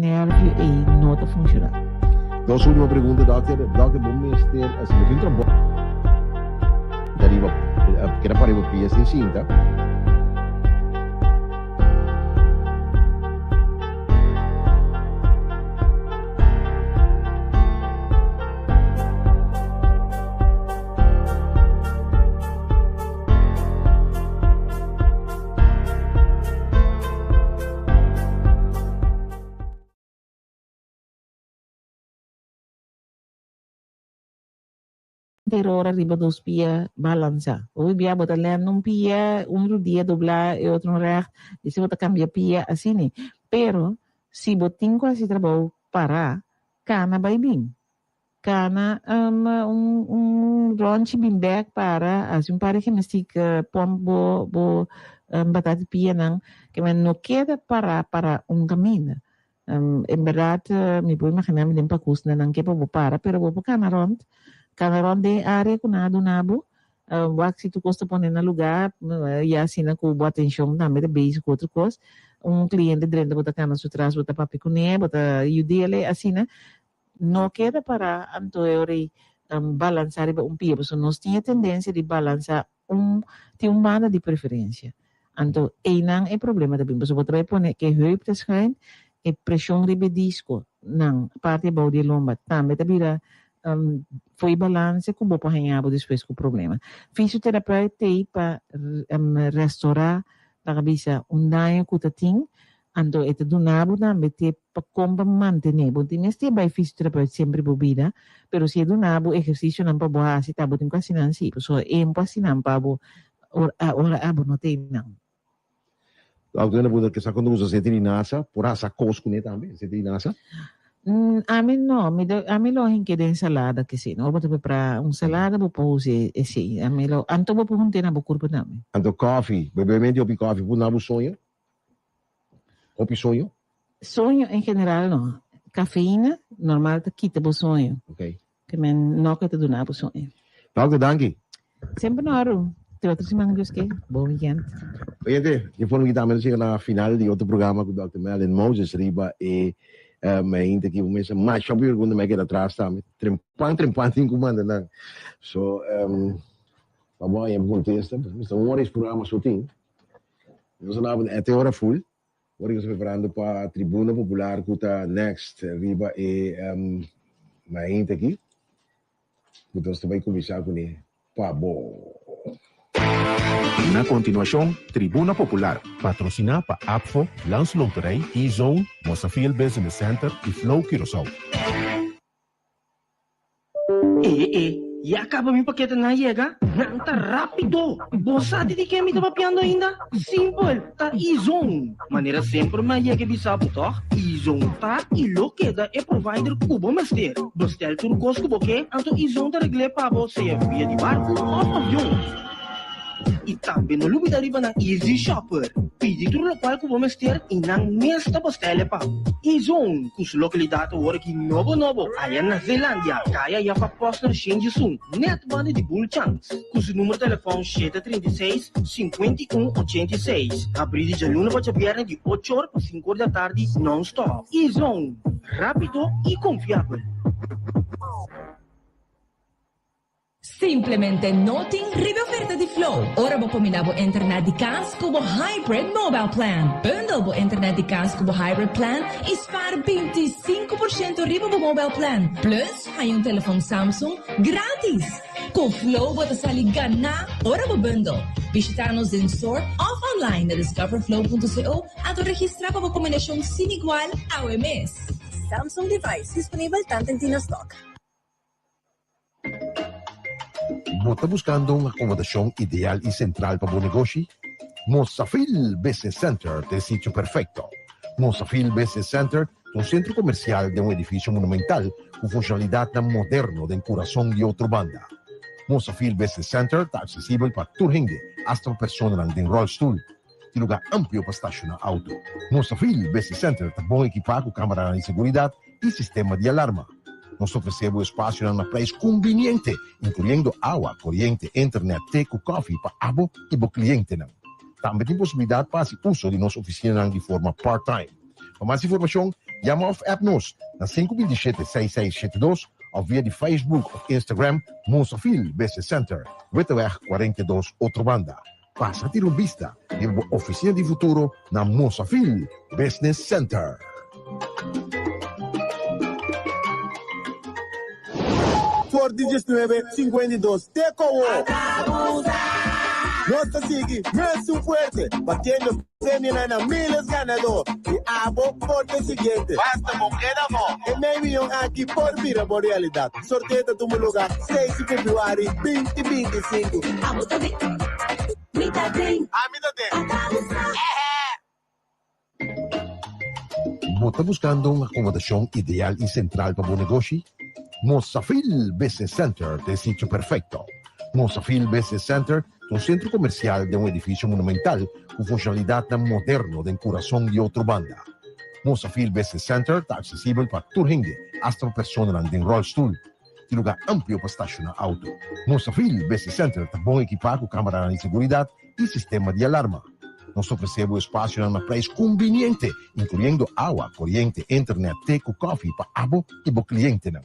nervio ei no ta funshoná. Dos ultimo pregunta dokter, dokter bo mester si bo tin trabou ta riba keda para riba pia sin sinta. Pero ora riba dos pia balansa. Hopi bia bo ta lèn un pia, un rudia doblá e otro un règt, i si bo ta kambia pia asina. Pero si bo tin ku hasi trabou pará, kana bai bin. Kana un un ròntji bin bèk para hasi un par di gimnastiek pòmp bo bo batata di pianan ke men no keda para para un kaminda. En bèrdat mi por imaginá mi den pakus nan nan ke pa bo para pero bo por kana rònt kana rònt den e área ku nan a duna bo wak si tur kos ta pone na lugá ya asina ku bo atenshon tambe ta bezig ku otro kos. Un kliente drenta bo ta kana su tras bo ta papia kuné bo ta yud'é asina. No keda pará anto e ora ei balansá riba un pia, pasobra nos tin e tendensia di balansá un, tin un banda di preferensia. Anto einan e problema ta bin, pasobra bo ta bai pone ku e heup ta schuin, e preshon riba e disko nan parti abou di e lomba tambe ta bira fo'i balanse ku bo por haña bo despues ku problema. Fisioterapeut t'ei pa restorá, laga bisa, un daño ku ta tin Anto e ta duna bo tambe tip pa kon pa mantené. Bo tin mester bai fisioterapeut semper bo bida, pero si e duna bo ehersisionan pa bo hasi ta bo tin ku hasi nan si, pasobra e no por hasi nan pa bo ora abo no ta einan. Dokter, bo ta kesa konta usa sete di nasa, por hasa kos kuné tambe, sete di nasa? Ami no, mi ta ami lo hink'é den salada kesei. Ora bo ta prepara un salada bo por usa esei. Ami lo, anto bo por hunt'é na bo kurpo tambe. Anto kòfi, bebementi hopi kòfi por duna bo soño? Hopi soño? Soño en general no. Cafeína normal ta kita bo soño. Ok. Ke men no ke ta duna bo soño. Doctor, danki. Semper no Aru. Te otro siman Dios ke. Bon weekend. Oyente, di forma ki tambe nos yega na final di otro programa ku Doctor Merlin Moses riba e mainta ki bo mester masha hopi pregunta mi a keda atras tambe. Trempan trempan tin ku manda nan. So, pa bo haña bo kontesta, mester un ora es programa so tin. Nos a laba e te ora full. Ora nos ta preparando pa Tribuna Popular cu ta next riba e mainta aki. Cu nos ta bay cuminsa cune pa bo. Na continuacion, Tribuna Popular. Patrociná pa APFO, Landsloterij, E-Zone, Mosafil Business Center y Flow Curaçao. E e, ya kaba mi paketenan yega? Nan ta rápido! Bo sa di di ke mi ta papiando ainda? Simpel, ta E-Zone! Manera semper mi a yega e bisa bo tòg? E-Zone ta i lo keda e provider ku bo mester. Bestel tur kos ku bo ke, anto E-Zone ta regl'é pa bo sea via di barku òf avion. I tambe no lubida riba nan Easy Shopper. Pidi tur lokual ku bo mester i nan mes ta bostele pa bo. E-Zone, ku su lokalidat awor aki nobo nobo aya na Zeelandia, kaya Jaffa Posner Shenjisun, nèt banda di Bulchans. Ku su numero telefòn 736, 51 86. Habrí di djaluna pa djabièrnè di ocho or pa sinku or di atardi nòn-stòp. E-Zone, rápido i konfiabel. Simplemente no tin riba e oferta di Flow ora bo combina bo internet di cas cu bo Hybrid Mobile Plan. Bundle bo internet di cas cu bo Hybrid Plan y spaar 25% riba bo mobile plan. Plus, haña un telefon Samsung gratis! Cu Flow bo ta sali ganá ora bo bundle. Bishita nos den store of online na discoverflow.co anto registra pa bo combinacion sin igual awe mes. Samsung device disponibel tanten tin na stock. Bo ta buskando un akomodashon ideal i sentral pa bo negoshi? Mosafil Business Center ta e sitio perfekto. Mosafil Business Center ta un sentro komersial den un edifisio monumental ku funshonalidatnan moderno den kurason di Otrobanda. Mosafil Business Center ta aksesibel pa tur hende, asta pa personanan den ròlstul. Tin lugar amplio pa stashoná auto. Mosafil Business Center ta bon ekipá ku kameranan di seguridat i sistema di alarma. Nos ta ofresé bo espasionan na preis kumbiniente, inkluyendo awa, koriente, internet, te ku kòfi pa abo i bo klientenan. Tambe tin posibilidat pa hasi uso di nos ofisinanan di forma part-time. Pa mas informashon, Yama òf app nos na 527 6672 òf via di Facebook òf Instagram Mosafil Business Center, Witteweg 42, Otrobanda. Pasa tira un bista riba bo ofisina di futuro na Mosafil Business Center. For di diesnuebe 52 te kowo. Nos ta sigui mesun fuerte, batiendo premionan na miles ganadó. I abo por ta e siguiente. Basta bo keda bo. E mei miyon aki por bira bo realidat. Sorteo ta tuma luga seis di februari binti 25. Abo ta den, mi ta den. Ami ta den. Ata bo sa. Bo ta buskando un akomodashon ideal i sentral pa bo negoshi? Mosafil Business Center ta e sitio perfekto. Mosafil Business Center ta un sentro komersial den un edifisio monumental ku funshonalidatnan moderno den kurason di otro banda. Mosafil Business Center ta aksesibel pa tur hende, asta pa personanan den ròlstul. Tin lugá amplio pa stashoná outo. Mosafil Business Center ta bon ekipá ku kameranan di seguridat i sistema di alarma. Nos ta ofresé bo espasionan na preis kumbiniente, inkluyendo awa, koriente, internet, te ku kòfi pa abo i bo klientenan.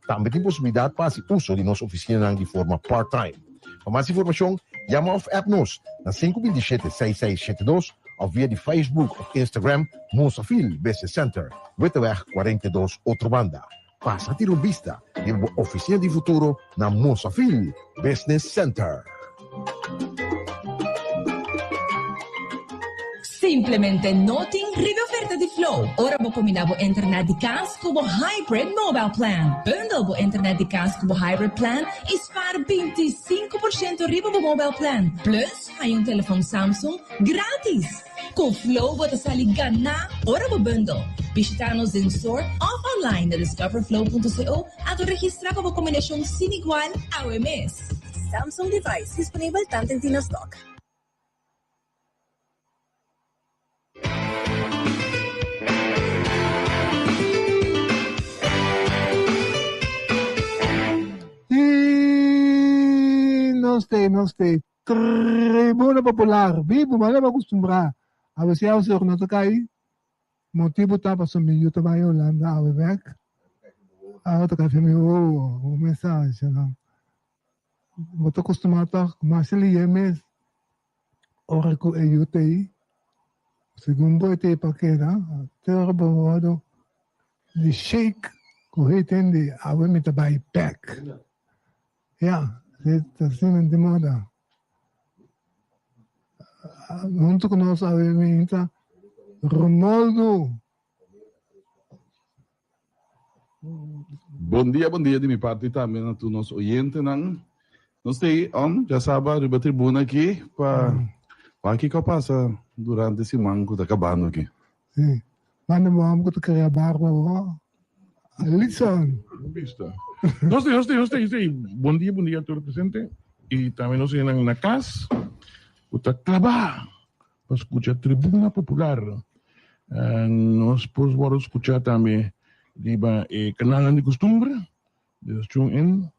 Tambe tin posibilidat pa hasi uso di nos ofisinanan di forma part-time. Pa mas informashon, yama òf app nos na 527 6672 òf via di Facebook òf Instagram Mosafil Business Center, Witteweg 42, Otrobanda. Pasa tira un bista riba bo ofisina di futuro na Mosafil Business Center. Simplemente no tin riba e oferta di Flow ora bo combina bo internet di cas cu bo hybrid mobile plan. Bundle bo internet di cas cu bo hybrid plan y spaar 25% riba bo mobile plan. Plus haña un telefon Samsung gratis! Ku Flow bo ta sali ganá ora bo bundle. Bishitá nos den store òf online na discoverflow.co anto registrá pa bo kombinashon sin igual awe mes. Samsung device disponibel tantu en Tina Stock. I nos te, nos te. Tribuna Popular, bibu manera bo acostumbrá. Awe si awe seru no ta kai, motibu ta pasobra mi yu ta bai Holanda awe bek. Awe ta kai fe mi wowo, bo mensahe nan. Bo ta acostumbrá tòg masha lihe mes ora ku e yu ta ei. Segun bo e ta ei pa keda, te ora bo wòrdu di shake ku hey tende awe mi ta bai bek. Ya, si ta asina di moda. Hunto ku nos awe mi ta Romoldo. Bon dia, bon dia di mi parti tambe na tur nos oyentenan. Nos ta ei om djasaba riba tribuna aki pa wak kiko a pasa durante siman ku ta kabando aki. Sí. Manda bo homber ku ta krea barba bo. Alison. Bista. Nos te, nos te, nos te, nos te. Bon dia, bon dia a tur presente. I tambe nos hendenan na kas ku ta klabá pa skucha Tribuna Popular. Nos por wòrdu skuchá tambe riba e kanalnan di kustumber. Dus tune in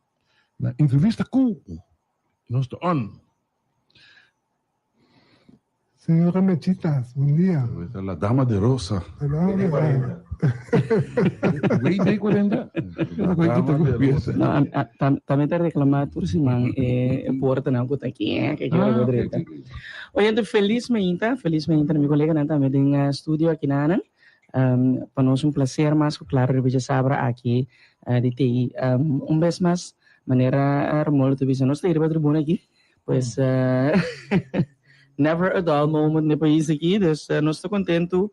na Entrevista Ku. Nos ta on. Señora Mechitas, bon dia. La dama de rosa. La dama de rosa. WD 40? La dama de rosa. No, tambe ta reclama tur siman e portanan cu ta kiek kiek ora cu drenta. Oyente, felis mainta, felis mainta na mi coleganan tambe den studio aki nanan. Pa nos un placer mas cu claro riba djasabra aki di tei un bes mas manera Romualdo ta bisa nos ta riba tribuna aki. Pues never a dull moment n'e pais aki, dus nos ta kontentu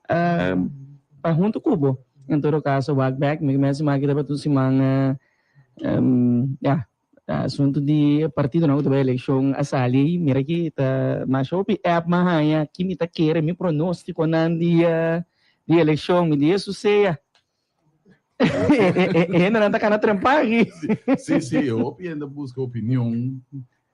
pa huntu ku bo. En todo kaso wak bek, mi mes siman aki tabata un siman ya, asuntu di partidonan ku ta bai elekshon a sali, mira aki ta masha hopi app mi a haña ki mi ta kere mi pronostikonan di elekshon, mi di Hesus sea. E hendenan ta kana trempa aki. Sí, sí, hopi hende buska opinion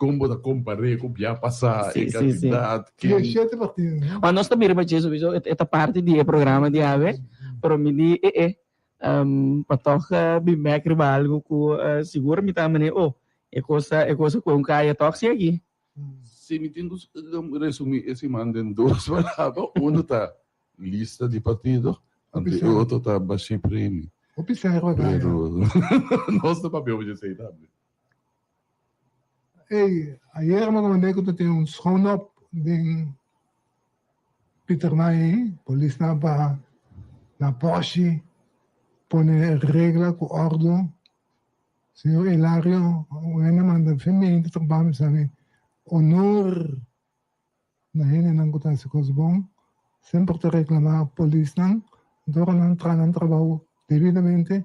kon bo ta kompar'é ku bia pasá, e kandidat, ken. Dieshete partido, no? Bueno, nos ta mira pa dje sowieso, e ta parti di e programa di awe, pero mi di e e, pa tòg bin bèk riba algu ku sigur mi ta manera, oh, e kos ta, e kos a kohe un kaya tòg si aki. Si mi tin ku resumí e siman den dos palabra, uno ta lista di partido. Anto e otro ta bashí premi. Hopi sèn Pero nos ta papia over djesei tambe. Ey, ayer mi a komand'é ku ta tin un schoonop den Pietermaai. Polisnan pa na pòshi pone regla ku òrdu. Señor Elario, un hende a manda fin mente trabaho mi sa mi honor na hendenan ku ta hasi kos bon. Semper ta reklamá polisnan, anto ora nan traha nan trabou debidamente,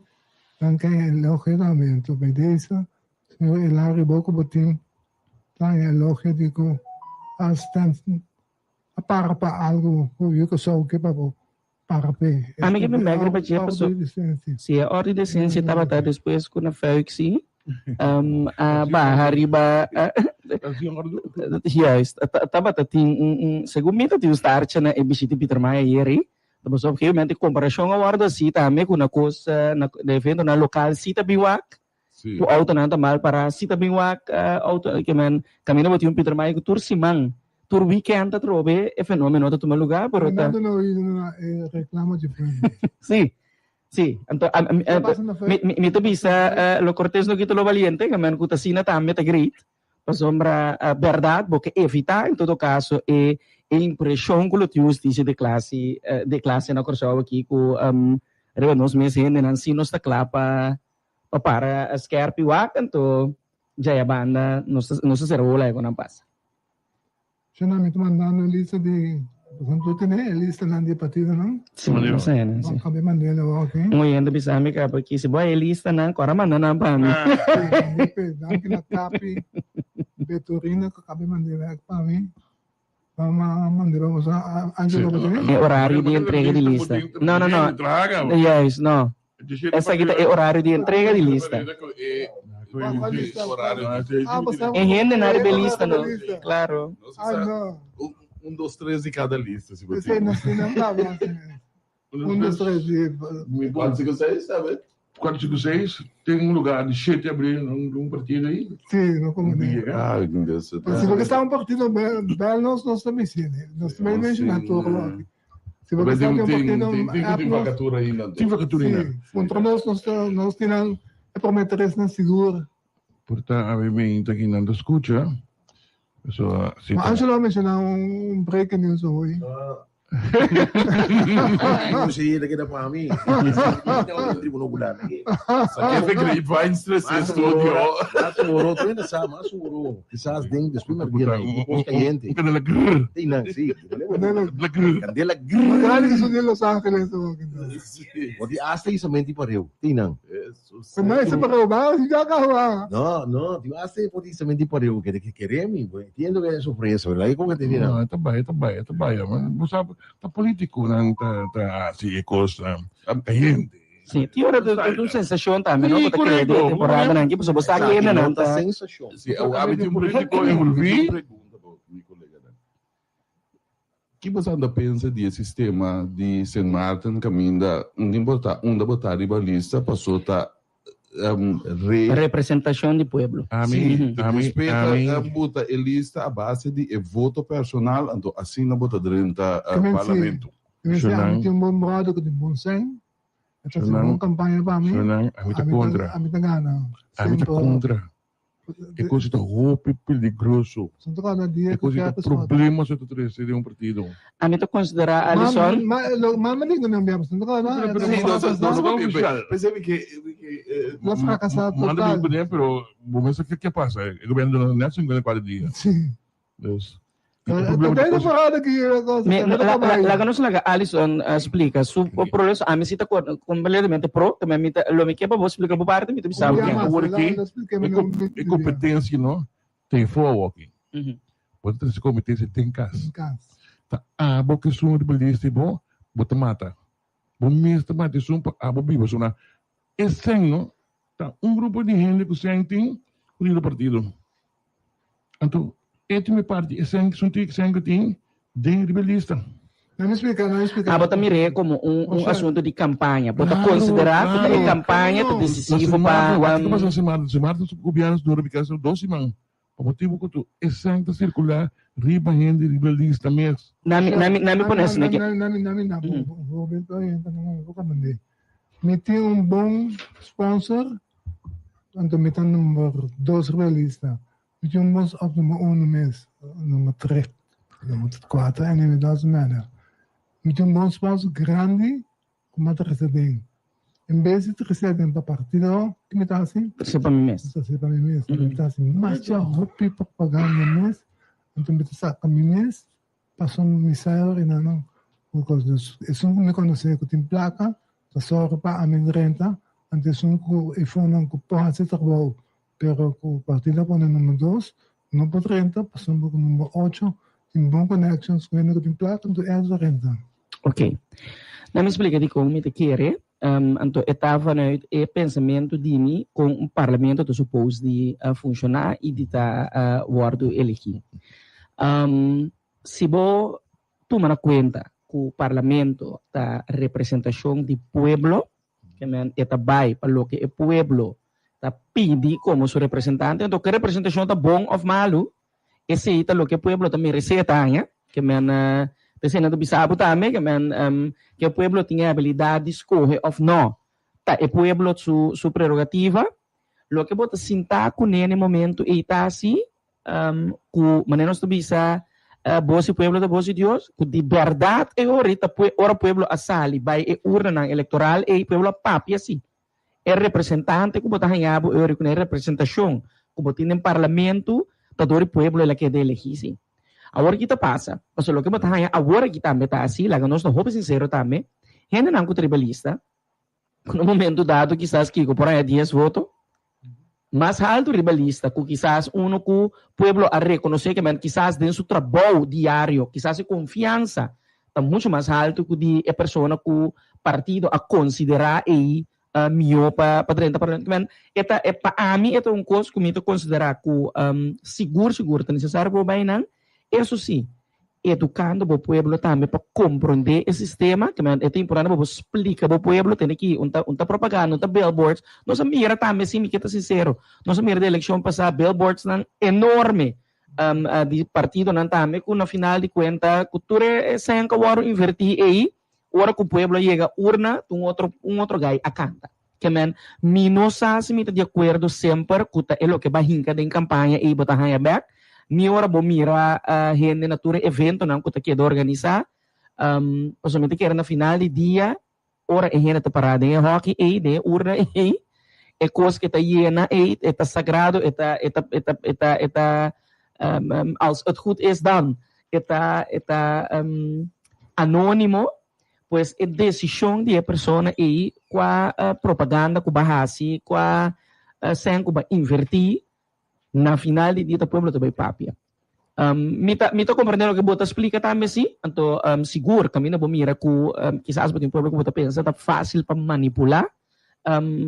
nan ke elogio tambe. Anto by desa, señor Elario bo ku bo tin ta haña elogio di ku a stand a para pa algu ku yu Kòrsou ke pa bo para p'e. Ami ke mi mèk riba dje paso si e òrdu di desensia tabata despues ku na Fuik si a baha riba juist tabata tin un un segun mi ta tin un starcha na e bishita di Pietermaai ayer ei pasobra op gegeven momento e komparashon a wòrdu hasi tambe ku na kos na eventonan lokal si ta bin wak ku outonan ta mal pará si ta bin wak outo ke men kaminda bo tin un Pietermaai ku tur siman tur weekend ta trobe e fenomeno ta tuma lugá pero ta Fernando no oído na e reclamo di pueblo. Sí, sí. Anto a, mi, Ke pasa na mi, mi, mi ta bisa eh, lo cortés no quita lo valiente, ke men ku ta asina tambe ta great. Pasobra eh, bèrdat bo ke evitá en todo kaso e e impreshon ku lo tin hustisia di klase eh, di klase na Kòrsou aki ku um, riba nos mes hendenan si nos ta kla pa pa para skèrpi wak anto djaya banda nos ta nos ta sera hola ku nan pasa. Shana mi ta mandando e lista di Pasobra tur tene e listanan di e partidonan. Sí, mi sa hende, sí. Kabe mand'é awor, oké. Un oyente bisa mi kaba aki, si bo a e listanan, kora manda nan pa mi. Sí, mand'é p'e. Danki na Kapi Betorina ku kabe mand'é bèk pa mi. Pa mand'é pa boso. Angelo bo tene? E orario di entrega di lista. No, no, no. Juist, no. Esaki ta e orario di entrega di lista. E hendenan riba e lista no. Claro. Un, dos, tres di cada lista. Si Un, dos, tres. Cuatro, cinco, seis, sabe? Cuatro, cinco, seis. Tin un lugar di shete abril, un partido ahí. Sí, no como ni. Ah, Dios. Si bo ta un partido, bel nos, nos ta misiene. Nos ta menciona todo lo. Si bo Tin ta un partido, tin vacatura ainda. Tin vacatura ainda. Sí, contra nos, nos, nos tinan e prome tres na sigur. Por ta a mi ta ki nan ta scucha. So, si Ma Angelo a menciona un breaking news hoy. Sí, ta keda pa mi. Tribuna Popular. Sa grapevine stress studio. Mas oro, tu ainda sa, mas oro. Kisas den despues na dia na pos caliente. Candela grrr. Tem nan, sí. Candela grrr. Candela grrr. Grande que son de Los Ángeles. Bo di hasta isamenti pareu. Tem nan. No, ese pareu ba, si ya acaba. No, no, di hasta por isamenti pareu que que queremi. Entiendo que es sorpresa, ¿verdad? ¿Cómo que te dirá? No, ta bai, ta bai, ta bai. Bo sa, ta politico nan ta ta hasi e cos caliente. Sí, tin ora ta un sensacion tambe, no? Ku ta kere den e temporadanan aki, pasobra bo sa kende nan ta. Sensacion. Sí, abi tin un politico envolvi. Ki boso anda pensa di e sistema di Sint Maarten kaminda un tin por ta unda bo ta riba lista paso ta re. Representacion di pueblo. Ami, ami, ami. Buta e lista a base di e voto personal anto asina bo ta drenta parlamento. Ami tin un bon brother ku tin bon sèn. E ta hasi bon kampaña pa mi. Shonan, ami ta kontra. Ami ta gana. Ami ta kontra. E cosa ta hopi peligroso. E cosa ta problema so ta trece den un partido. Ami ta considera Alison. Ma mi digo nan biaba santo ka na. Pensé que La fracasado total. Manda mi poner, pero bo mester ke ke pasa. E gobierno dura net 54 dia. Sí. Dus. Laga nos laga Alison splika su progreso. Ami si ta completamente pro, ta mi ta lo mi ke pa bo splika bo parti, mi ta bisa bo. Awor aki e competencia no ta e for awor aki. Bo ta trese competencia den kas. Ta abo ke esun riba lista bo, bo ta mata. Bo mes ta mata esun pa abo biba. So na e sen no ta un grupo di hende ku sen tin ku tin partido. Anto e tin mi parti e sen sun tin sen ku tin den riba e lista. Nan mi splika, nan mi splika. Abo ta mir'é komo un un asuntu di kampaña. Bo ta konsiderá ku ta e kampaña ta desisivo pa. Wak kiko pasa na Sint Maarten. Sint Maarten su gobièrnu dura mi kasa dos siman. Pa motibu ku tur e sèn ta sirkulá riba hende riba lista mes. Nami, nami, nami pone asina aki. Nami, nami, nami, nami, bo orienta na bo komandé. Mi tin un bon sponsor, anto mi ta number dos riba e lista. Mi tin un bon, of number uno mes, number tres, number cuatro, anyway, doesn't matter. Mi tin un bon sponsor grandi ku mi a trese den. En bes di trese den pa partido, ki mi ta hasi? Trese pa mi mes. Mi ta trese pa mi mes. Mi ta hasi masha hopi propaganda mes, anto mi ta saka mi mes pasobra mi sa e orinanan. Because esun ku mi konosé ku tin plaka ta sòru pa ami drenta, anto esun ku e fonan ku por hasi trabou pero ku partido a pone number dos no por drenta pasobra ku number ocho tin bon connections ku hende ku tin plaka anto e ta drenta. Ok. Nan mi splika dikon mi ta kere, anto e ta vanuit e pensamentu di mi kon un parlamento ta supos di funshoná i di ta wòrdu eligí. Si bo tuma na kuenta ku parlamento ta representashon di pueblo, ke men e ta bai pa loke e pueblo ta pidi komo su representante, anto ke representashon ta bon òf malu, Esei ta loke pueblo ta meresé ta haña, ke men p'esei nan ta bisa bo tambe ke men ke pueblo tin e abilidat di skohe òf nò, ta e pueblo su su prerogativa. Loke bo ta sintá kuné na e momentu ei ta si ku manera nos ta bisa bos di pueblo ta bos di Dios, ku di bèrdat e ora ei ta ora pueblo a sali bai e urnanan elektoral ei pueblo a papia si. E representante ku bo ta haña bo ora ku na e representashon ku bo tin den parlamento ta dor e pueblo el a keda elegí sí. Awor ki ta pasa? Pasobra loke bo ta haña awor aki tambe ta así, laga nos ta hopi sinsero tambe, hendenan ku ta riba lista, ku na un momento dado kisas kiko por haña dies voto, mas haltu riba lista ku kisas uno ku pueblo a rekonosé ke men kisas den su trabou diario kisas e konfiansa ta muchu mas haltu ku di e persona ku partido a konsiderá ei mihó pa pa drenta parlamento. Ke men e ta e pa ami e ta un kos ku mi ta konsiderá ku sigur sigur ta nesesario pa bo bai nan. Eso sí, Edukando bo pueblo tambe pa komprondé e sistema, ke men e ta importante pa bo splika bo pueblo, tende ki un ta un ta propaganda, un ta billboards, nos a mira tambe si mi ke ta sinsero, nos a mira di elekshon pasá billboardsnan enorme di partidonan tambe ku na final di kuenta ku tur e sèn ku a wòrdu invertí ei, ora ku pueblo a yega urna un otro un otro gai a kanta. Ke men mi no sa si mi ta di akuerdo semper ku ta e loke bo a hinka den kampaña ei bo ta haña bèk, ni ora bo mira hende na tur e eventonan ku ta keda organisá. Pasobra mi ta kere na final di dia ora e hende ta pará den e hòki ei, den e urna ei, e kos ke ta yena ei e ta sagrado, e ta e ta e ta e ta e ta als het goed is dan e ta e ta anónimo. Pues e desishon di e persona ei kua propaganda ku bo a hasi, kua sèn ku bo a invertí, na final di dia ta pueblo ta bai papia. Mi ta mi ta komprendé loke bo ta splika tambe sí, anto sigur kaminda bo mira ku kisas bo tin pueblo ku bo ta pensa ta fásil pa manipulá,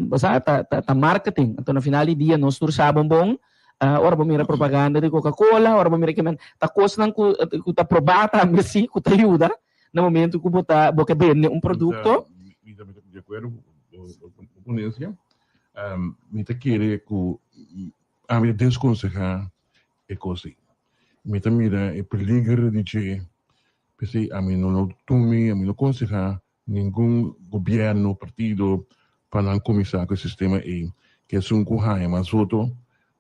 bo sa ta ta marketing, anto na final di dia nos tur sa bon bon ora bo mira propaganda di Coca Cola, ora bo mira kimen ta kosnan ku ku ta probá tambe sí ku ta yuda. Na momento ku bo ta bo ke bende un produkto. Mi ta di akuerdo ku bo ponencia. Mi ta kere ku ami ta deskonsehá e kos ei. Mi ta mira e peliger di dje, p'esei ami no lo tumi, ami no konsehá ningun gobièrnu, partido pa nan kuminsá ku e sistema ei, ke esun ku haña mas voto.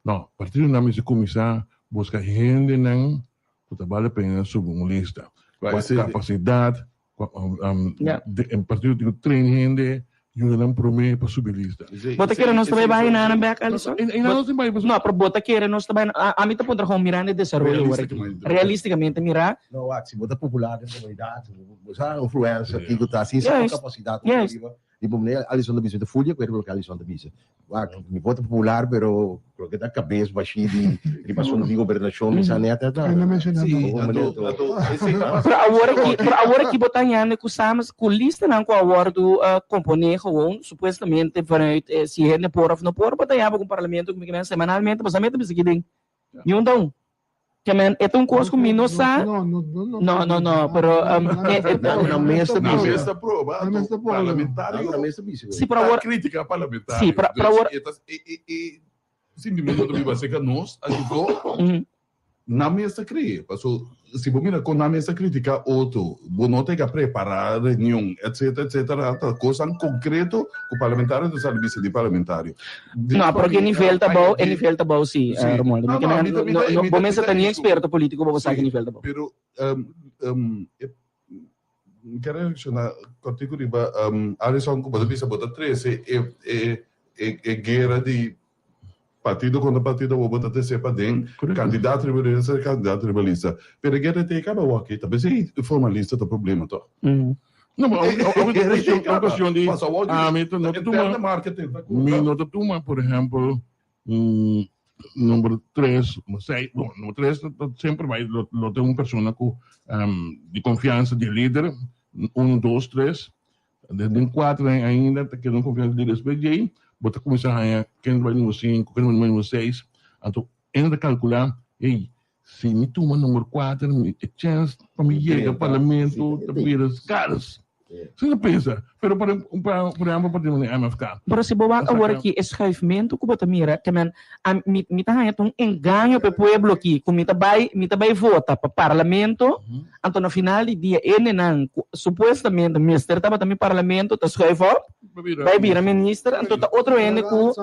No, partidonan mester kuminsá buska hendenan ku ta bale pena subi un lista. Kua kapasidat, e partido tin ku train hende, yuda nan promé pa subi lista. Bo ta kere nos ta bai bai einan bek, Alison? Einan nos tin bai. No, pero bo ta kere nos ta bai. Ami ta puntra gewoon mirando e desaroyo awor aki. Realisticamente mira. No, wak, si bo ta popular den komunidat, bo sa influencer, kiko ta, sin sa bo kapasidat riba. Di bo manera Alison ta bisa, mi ta full di akuerdo ku loke Alison ta bisa. Wak, mi por ta popular, pero loke ta kabes bashí di riba asuntu di gobernashon, mi sa nèt nèt nada. Sí, anto, anto, esei ta Pero awor aki, pero awor aki bo ta hañando ku samen ku listanan ku a wòrdu komponé gewoon, supuestamente vanuit si hende por òf no por, bo ta haña bo ku un parlamento ku mi ke men semanalmente, bo sa mete bisa aki den. Ni un ta un. Ke men, e ta un kos ku mi no sa. No, no, no, no, no, pero e Na mes ta bisa. Na mes ta proba, anto parlamentario. Na mes ta bisa. Sí, pero awor. Kritika parlamentario. Sí, pero awor. E e e. sintimentu ta biba aserka nos, asiko nan mes ta kree. Paso si bo mira kon nan mes ta kritika otro, bo no ta ega prepara reunion, etcetera, etcetera, ta kosnan konkreto ku parlamentario ta sali bisa di parlamentario. No, pero e nivel ta bou, e nivel ta bou si, Romualdo. No, no, mi ta, mi ta, mi ta, Bo mester ta ni eksperto politiko pa bo sa ki nivel ta bou. Pero e Mi ker reakshoná kòrtiku riba Alison ku bo ta bisa bo ta trese e e guera di partido kontra partido awor bo ta trese paden kandidato riba lista kandidato riba lista pero e guera te kaba awor aki ta p'esei forma lista ta problema tòg. No, ma un kuestion di ami no ta tuma mi no ta tuma por ehèmpel Number tres, number seis, bon, number tres ta semper bai lo lo ta un persona ku di konfiansa di e lider, un, dos, tres, den den kuater ainda ta keda un konfiansa di lider, despues di ei bo ta kuminsá haña ken ta bai number sinku, ken ta bai number seis, anto ene ta kalkulá, hey, si mi tuma number kuater mi e chèns pa mi yega parlamento ta bira skars. Si ta pensa, pero por por ehempel por di MFK. Pero si bo wak awor aki e schuifmentu ku bo ta mira, ke men a mi mi ta haña ta un engaño pa e pueblo aki ku mi ta bai mi ta bai vota pa parlamento, anto na final di dia e nenan ku supuestamente mester tabata mi parlamento ta schuif op bai bira minister, anto ta otro hende ku.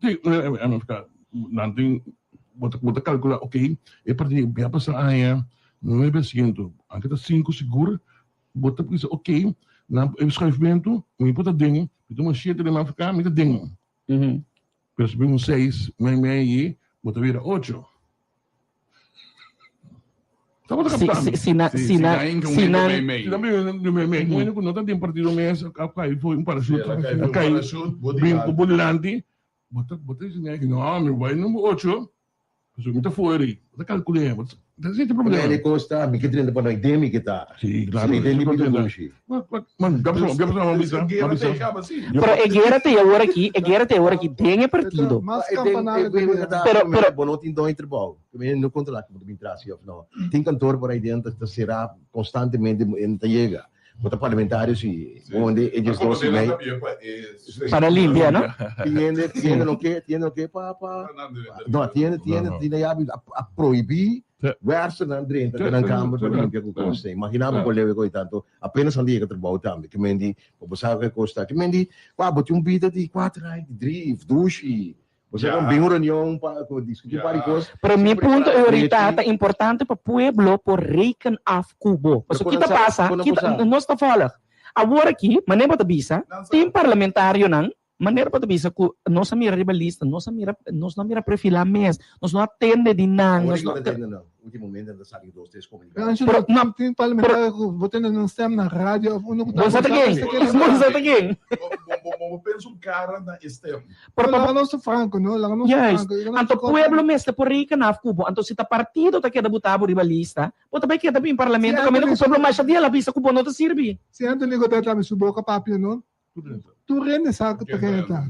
Si, MFK, nan tin bo ta bo ta kalkula ok e partido a pasa aña 9%, anke ta sinku sigur, bo ta bisa ok, na e schuifmentu mi por ta den, mi tuma shete den Afrika, mi ta den. Pero si bin un seis, mei mei ayi, bo ta bira ocho. Sa bo ta kaptando? Si na, si na, si na. Si nan bin un mei mei, un hende ku no ta den partido mes, a kai for un parachute, a kai bin ku bo dilanti, bo ta bo ta disi no, mi bai number ocho, Pasobra mi ta fuera ei, bo ta kalkul'é, bo ta sinti problema. Mene kos ta, mi ke drenta pa noi, den mi ke ta. Sí, klaro. Sí, den mi pida dushi. Man, gapsa, gapsa, ma bisa, ma bisa. Pero e guera ta e awor aki, e guera ta e awor aki den e partido. Mas campanada di guera. Pero, pero. Bo no tin don e trabou. Mi no kontrolá ku bo ta bin tras si òf no. Tin kantor por ei den ta será konstantemente e no ta yega. Bo ta parlamentario si, bo hende e 12 y mei. Para limpia, no? Tin hende, tin hende no ke, tin hende no ke pa, pa, no, tin hende, tin hende, tin hende a, a prohibí wersternan drenta den nan kamber pa limpia ku kos. Imagina bo kon leu e kos tanto, apenas nan ta yega trabou tambe. Ke men di, bo sa ke kos ta. Ke men di, wou, bo tin un bida di kuater aña, di dri, dushi. Bo sa kon bin un reunion pa diskutí un par di kos. Pero mi punto e ahorita ta importante pa pueblo por reken af ku bo. Pasobra kita pasa, kita, nos ta volg. Awor aki, manera bo ta bisa, tin parlamentarionan, manera bo ta bisa ku nos a mira riba lista, nos a mira, nos no a mira perfilá mes, nos no a tende di nan, nos no. Ultimamente nan ta sali dos tres comunicados. Pero no, tin parlamentario ku bo tende nan stem na radio of uno ku ta Bo sa ta ken? Bo sa ta ken? Bo pensa un cara na e stem. Pero laga nos ta franco, no? Laga nos ta Juist. franco. Anto pueblo mester por reken af ku bo. Anto si ta partido ta keda buta bo riba lista, bo ta bai keda bin parlamento kaminda ku pueblo masha dia la bisa ku bo no ta sirbi. Si Anthony Godett ta su boka papia, no? Tur hende sa ku ta ken e ta.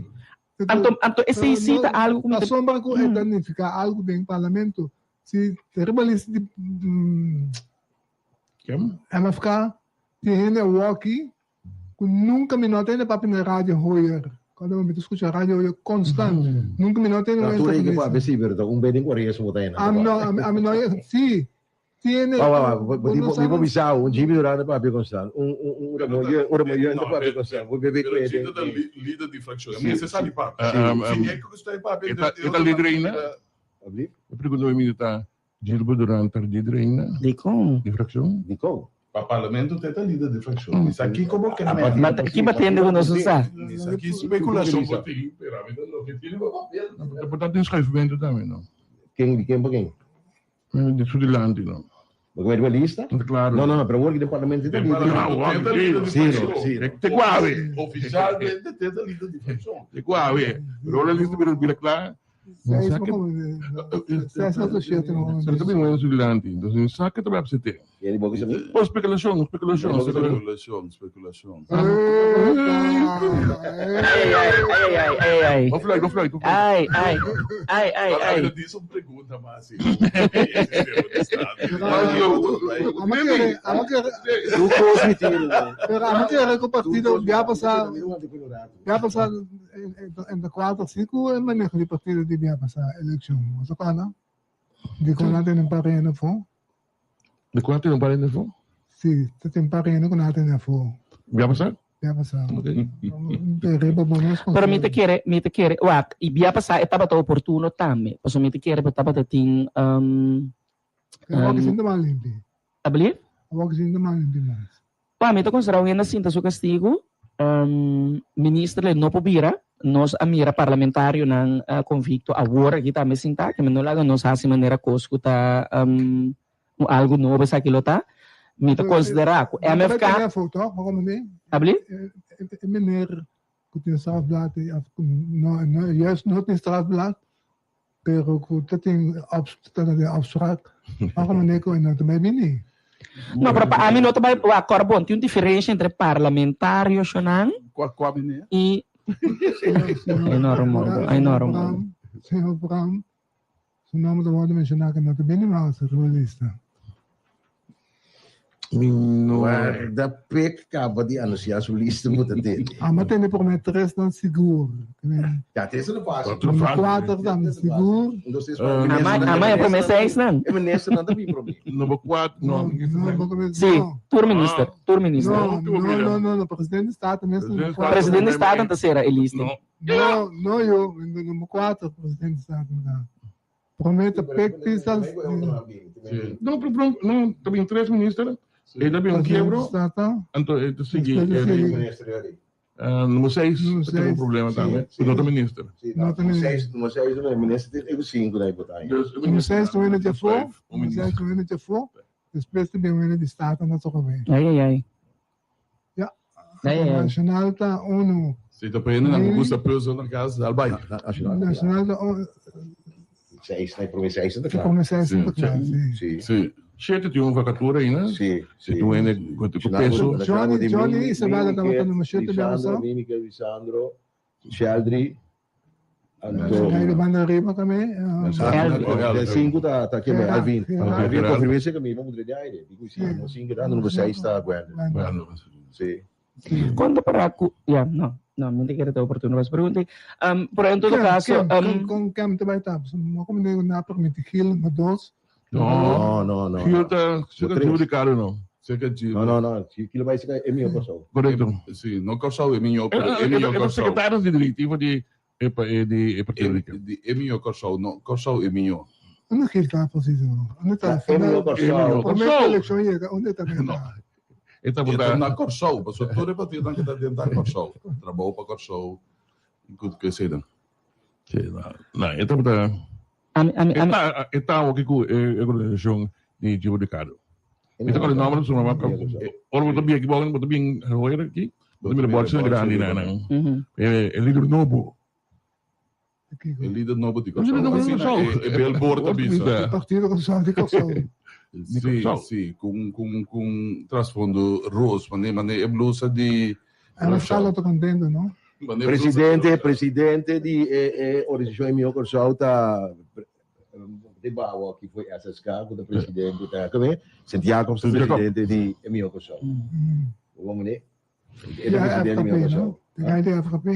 Anto anto esei si ta algo ku mi ta. Pasobra ku e ta nifiká algu den parlamento. Si ta riba lista di MFK tin hende awoki ku nunka mi no a tende papia na radio hoyer. Cuando mi ta skucha radio hoyer konstant. Nunka mi no a tende un Tur entrevista. hende papia si, pero ta un bes den kuarenta bo ta hende. Ami no, ami no, si. Tiene. Wa, wa, wa, bo mi por bisa un Jimmy Durán ta papia konstant, un un un Ramon Yeung, un Ramon Yeung ta papia konstant, bo bebe Pero ku Chito ta lider di frakshon, mi mester sa di papia. Si e ku sta papia, E ta lider ainda? Alsjeblieft. E pregunta mi mi ta Gilbert Durán ta lider ainda? Dikon? Di frakshon? Dikon? Pa parlamento te ta lider di frakshon. Mi sa kiko bo ke men. Ma ki batende ku nos no sa? Mi sa ki spekulashon bo tin, pero ami ta loke tin riba papel. Por ta tin schuifmento tambe no? Ken di ken pa ken? Di su dilanti no. Bo ke riba lista? Claro. No, no, no, pero awor ki den parlamento ta lider. No, te ta lider di Sí, no, sí. Te ku awe. Ofisialmente te ta lider di frakshon. Te ku awe. Pero ora lista bira bira kla. Seis seis ocho siete no. Pero ta bin wen su dilanti. Entonces mi sa ke ta bai apsete. Yeri bo bisa mi? Oh, spekulashon, spekulashon. Spekulashon, spekulashon. Ai, ai, ai, ai, ai, ai. No fluit, no fluit, no fluit. Ai, ai, ai, ai, ai. Pero diz un pregunta mas así. Amo kere, amo kere. Tu kos mi tiro. Pero amo kere ku partido ya pasa, ya pasa. E ta kuadra si ku e maneho di partido di bia pasá elekshon. Bo ta kòrda? Di kon nan tene un par hende afó? Di kon nan tene un par hende afó? Si, ta tin un par hende ku nan a tene afó. Bia pasá? Bia pasá. Riba bo nos Pero mi ta kere, mi ta kere, wak, i bia pasá e tabata oportuno tambe, pasobra mi ta kere bo tabata tin, um, Awor ki sinta mas limpi. Abli? Awor ki sinta mas limpi mas. Pa mi ta konsiderá un hende a sinta su kastigu, minister le no por bira, nos a mira parlamentarionan konvikto awor aki tambe sintá, ke men no laga nos hasi manera kos ku ta un algu nobo esaki lo ta. Mi ta konsiderá ku MFK. Abli? E meneer ku tin strafblad, no, juist no tin strafblad, Pero ku ta tin ta den afspraak, ora manera ku e no ta bai bini. No, pero pa ami no ta bai, wak, kòrda bon, tin un diferensha entre parlamentarionan Kua, kua meneer? i Ai no, Romualdo, ai no, Romualdo. Señor Bram, su nomber ta wòrdu menshoná ku no ta bini mas riba lista. Mi no. Guarda pek kaba di anuncia su lista bo ta tende. Amo tende prome tresnan sigur. Ya tres no fácil. Prome cuater tambe sigur. Un dos tres Ama ama e prome seisnan. E ministernan ta bin prome. Number cuatro no. Si, tur minister, tur minister. No, no, no, no, presidente di Staten mes number cuater. Presidente di Staten ta sera e lista. No, no yo, number cuater presidente di Staten ta. Prome ta pek pisas. No, pero no, ta bin tres minister, e ta bin un kiebro, anto e ta sigui. Numero seis ta tin un problema tambe, ku no ta minister. Numero seis, numero seis no minister, tin e sinku na e botaya. Numero seis ta wende djafó, numero seis ta wende djafó, despues ta bin wende di Staten na toka bay. Ai ai ai. Ja, Nacional ta uno. Si ta pende nan gusta puzzel na cas, dal bai. Nacional ta uno. Seis, na prome seis ta kla. Prome seis ta kla, si. Si. Si. Shete tin un vacatura aina. Si, si. Tin un hende cu peso. Johnny, Johnny Isabella tabata numero shete bia pasá. Mimi, Lisandro, Sheldry, anto. Gai di banda ariba tambe. Elvin. Sinku ta ta keme Alvin. Alvin konfirmé seka mi pa mudre di aire. Di ku si no sinku ta numero seis ta Gwendolyn. Gwendolyn. Si. Kon ta para ku ya no no mi ta kere ta oportuno pa pregunta um pero en todo caso um Kon kem ta bai ta? No komo digo na permiti Gil na dos. No, no, no. Gil ta seka Gil Ricardo no. Seka Gil. No, no, no. Gil bai seka e miho Kòrsou. Korekto. Si, no Kòrsou e miho, pero e miho Kòrsou. E sekretario di direktivo di e di e partido di. Di e miho Kòrsou, no Kòrsou e miho. Unda Gil ta presiso? Unda ta? E miho Kòrsou. Promé ku elekshon yega, unda ta meta? E ta E ta na Kòrsou, pasobra tur e partidonan ke ta den ta Kòrsou. Trabou pa Kòrsou, ku eseinan. Si, no, e tabata. Ami, ami, ami. E ta awo ku e organisashon di Chivo Ricardo. Mi ta kòrda e nòmber di su mama. Ora bo ta bin aki bo ta bin hoyer aki, bo ta mira bòrchinan grandi nan. E lider nobo. E lider nobo di Kòrsou. E billboard ta bisa. E partido Kòrsou di Kòrsou. Si, si, ku un trasfondo ros, manera e blusa di. MFK lo ta contento, no? Presidente, presidente di e e organisashon E Mihó Kòrsou ta de bawa aki foi SSK ku ta presidente ta kome Sint Jacobs ta presidente di E Mihó Kòrsou. Bo mane? E ta presidente di E Mihó Kòrsou. Te gai di FKP?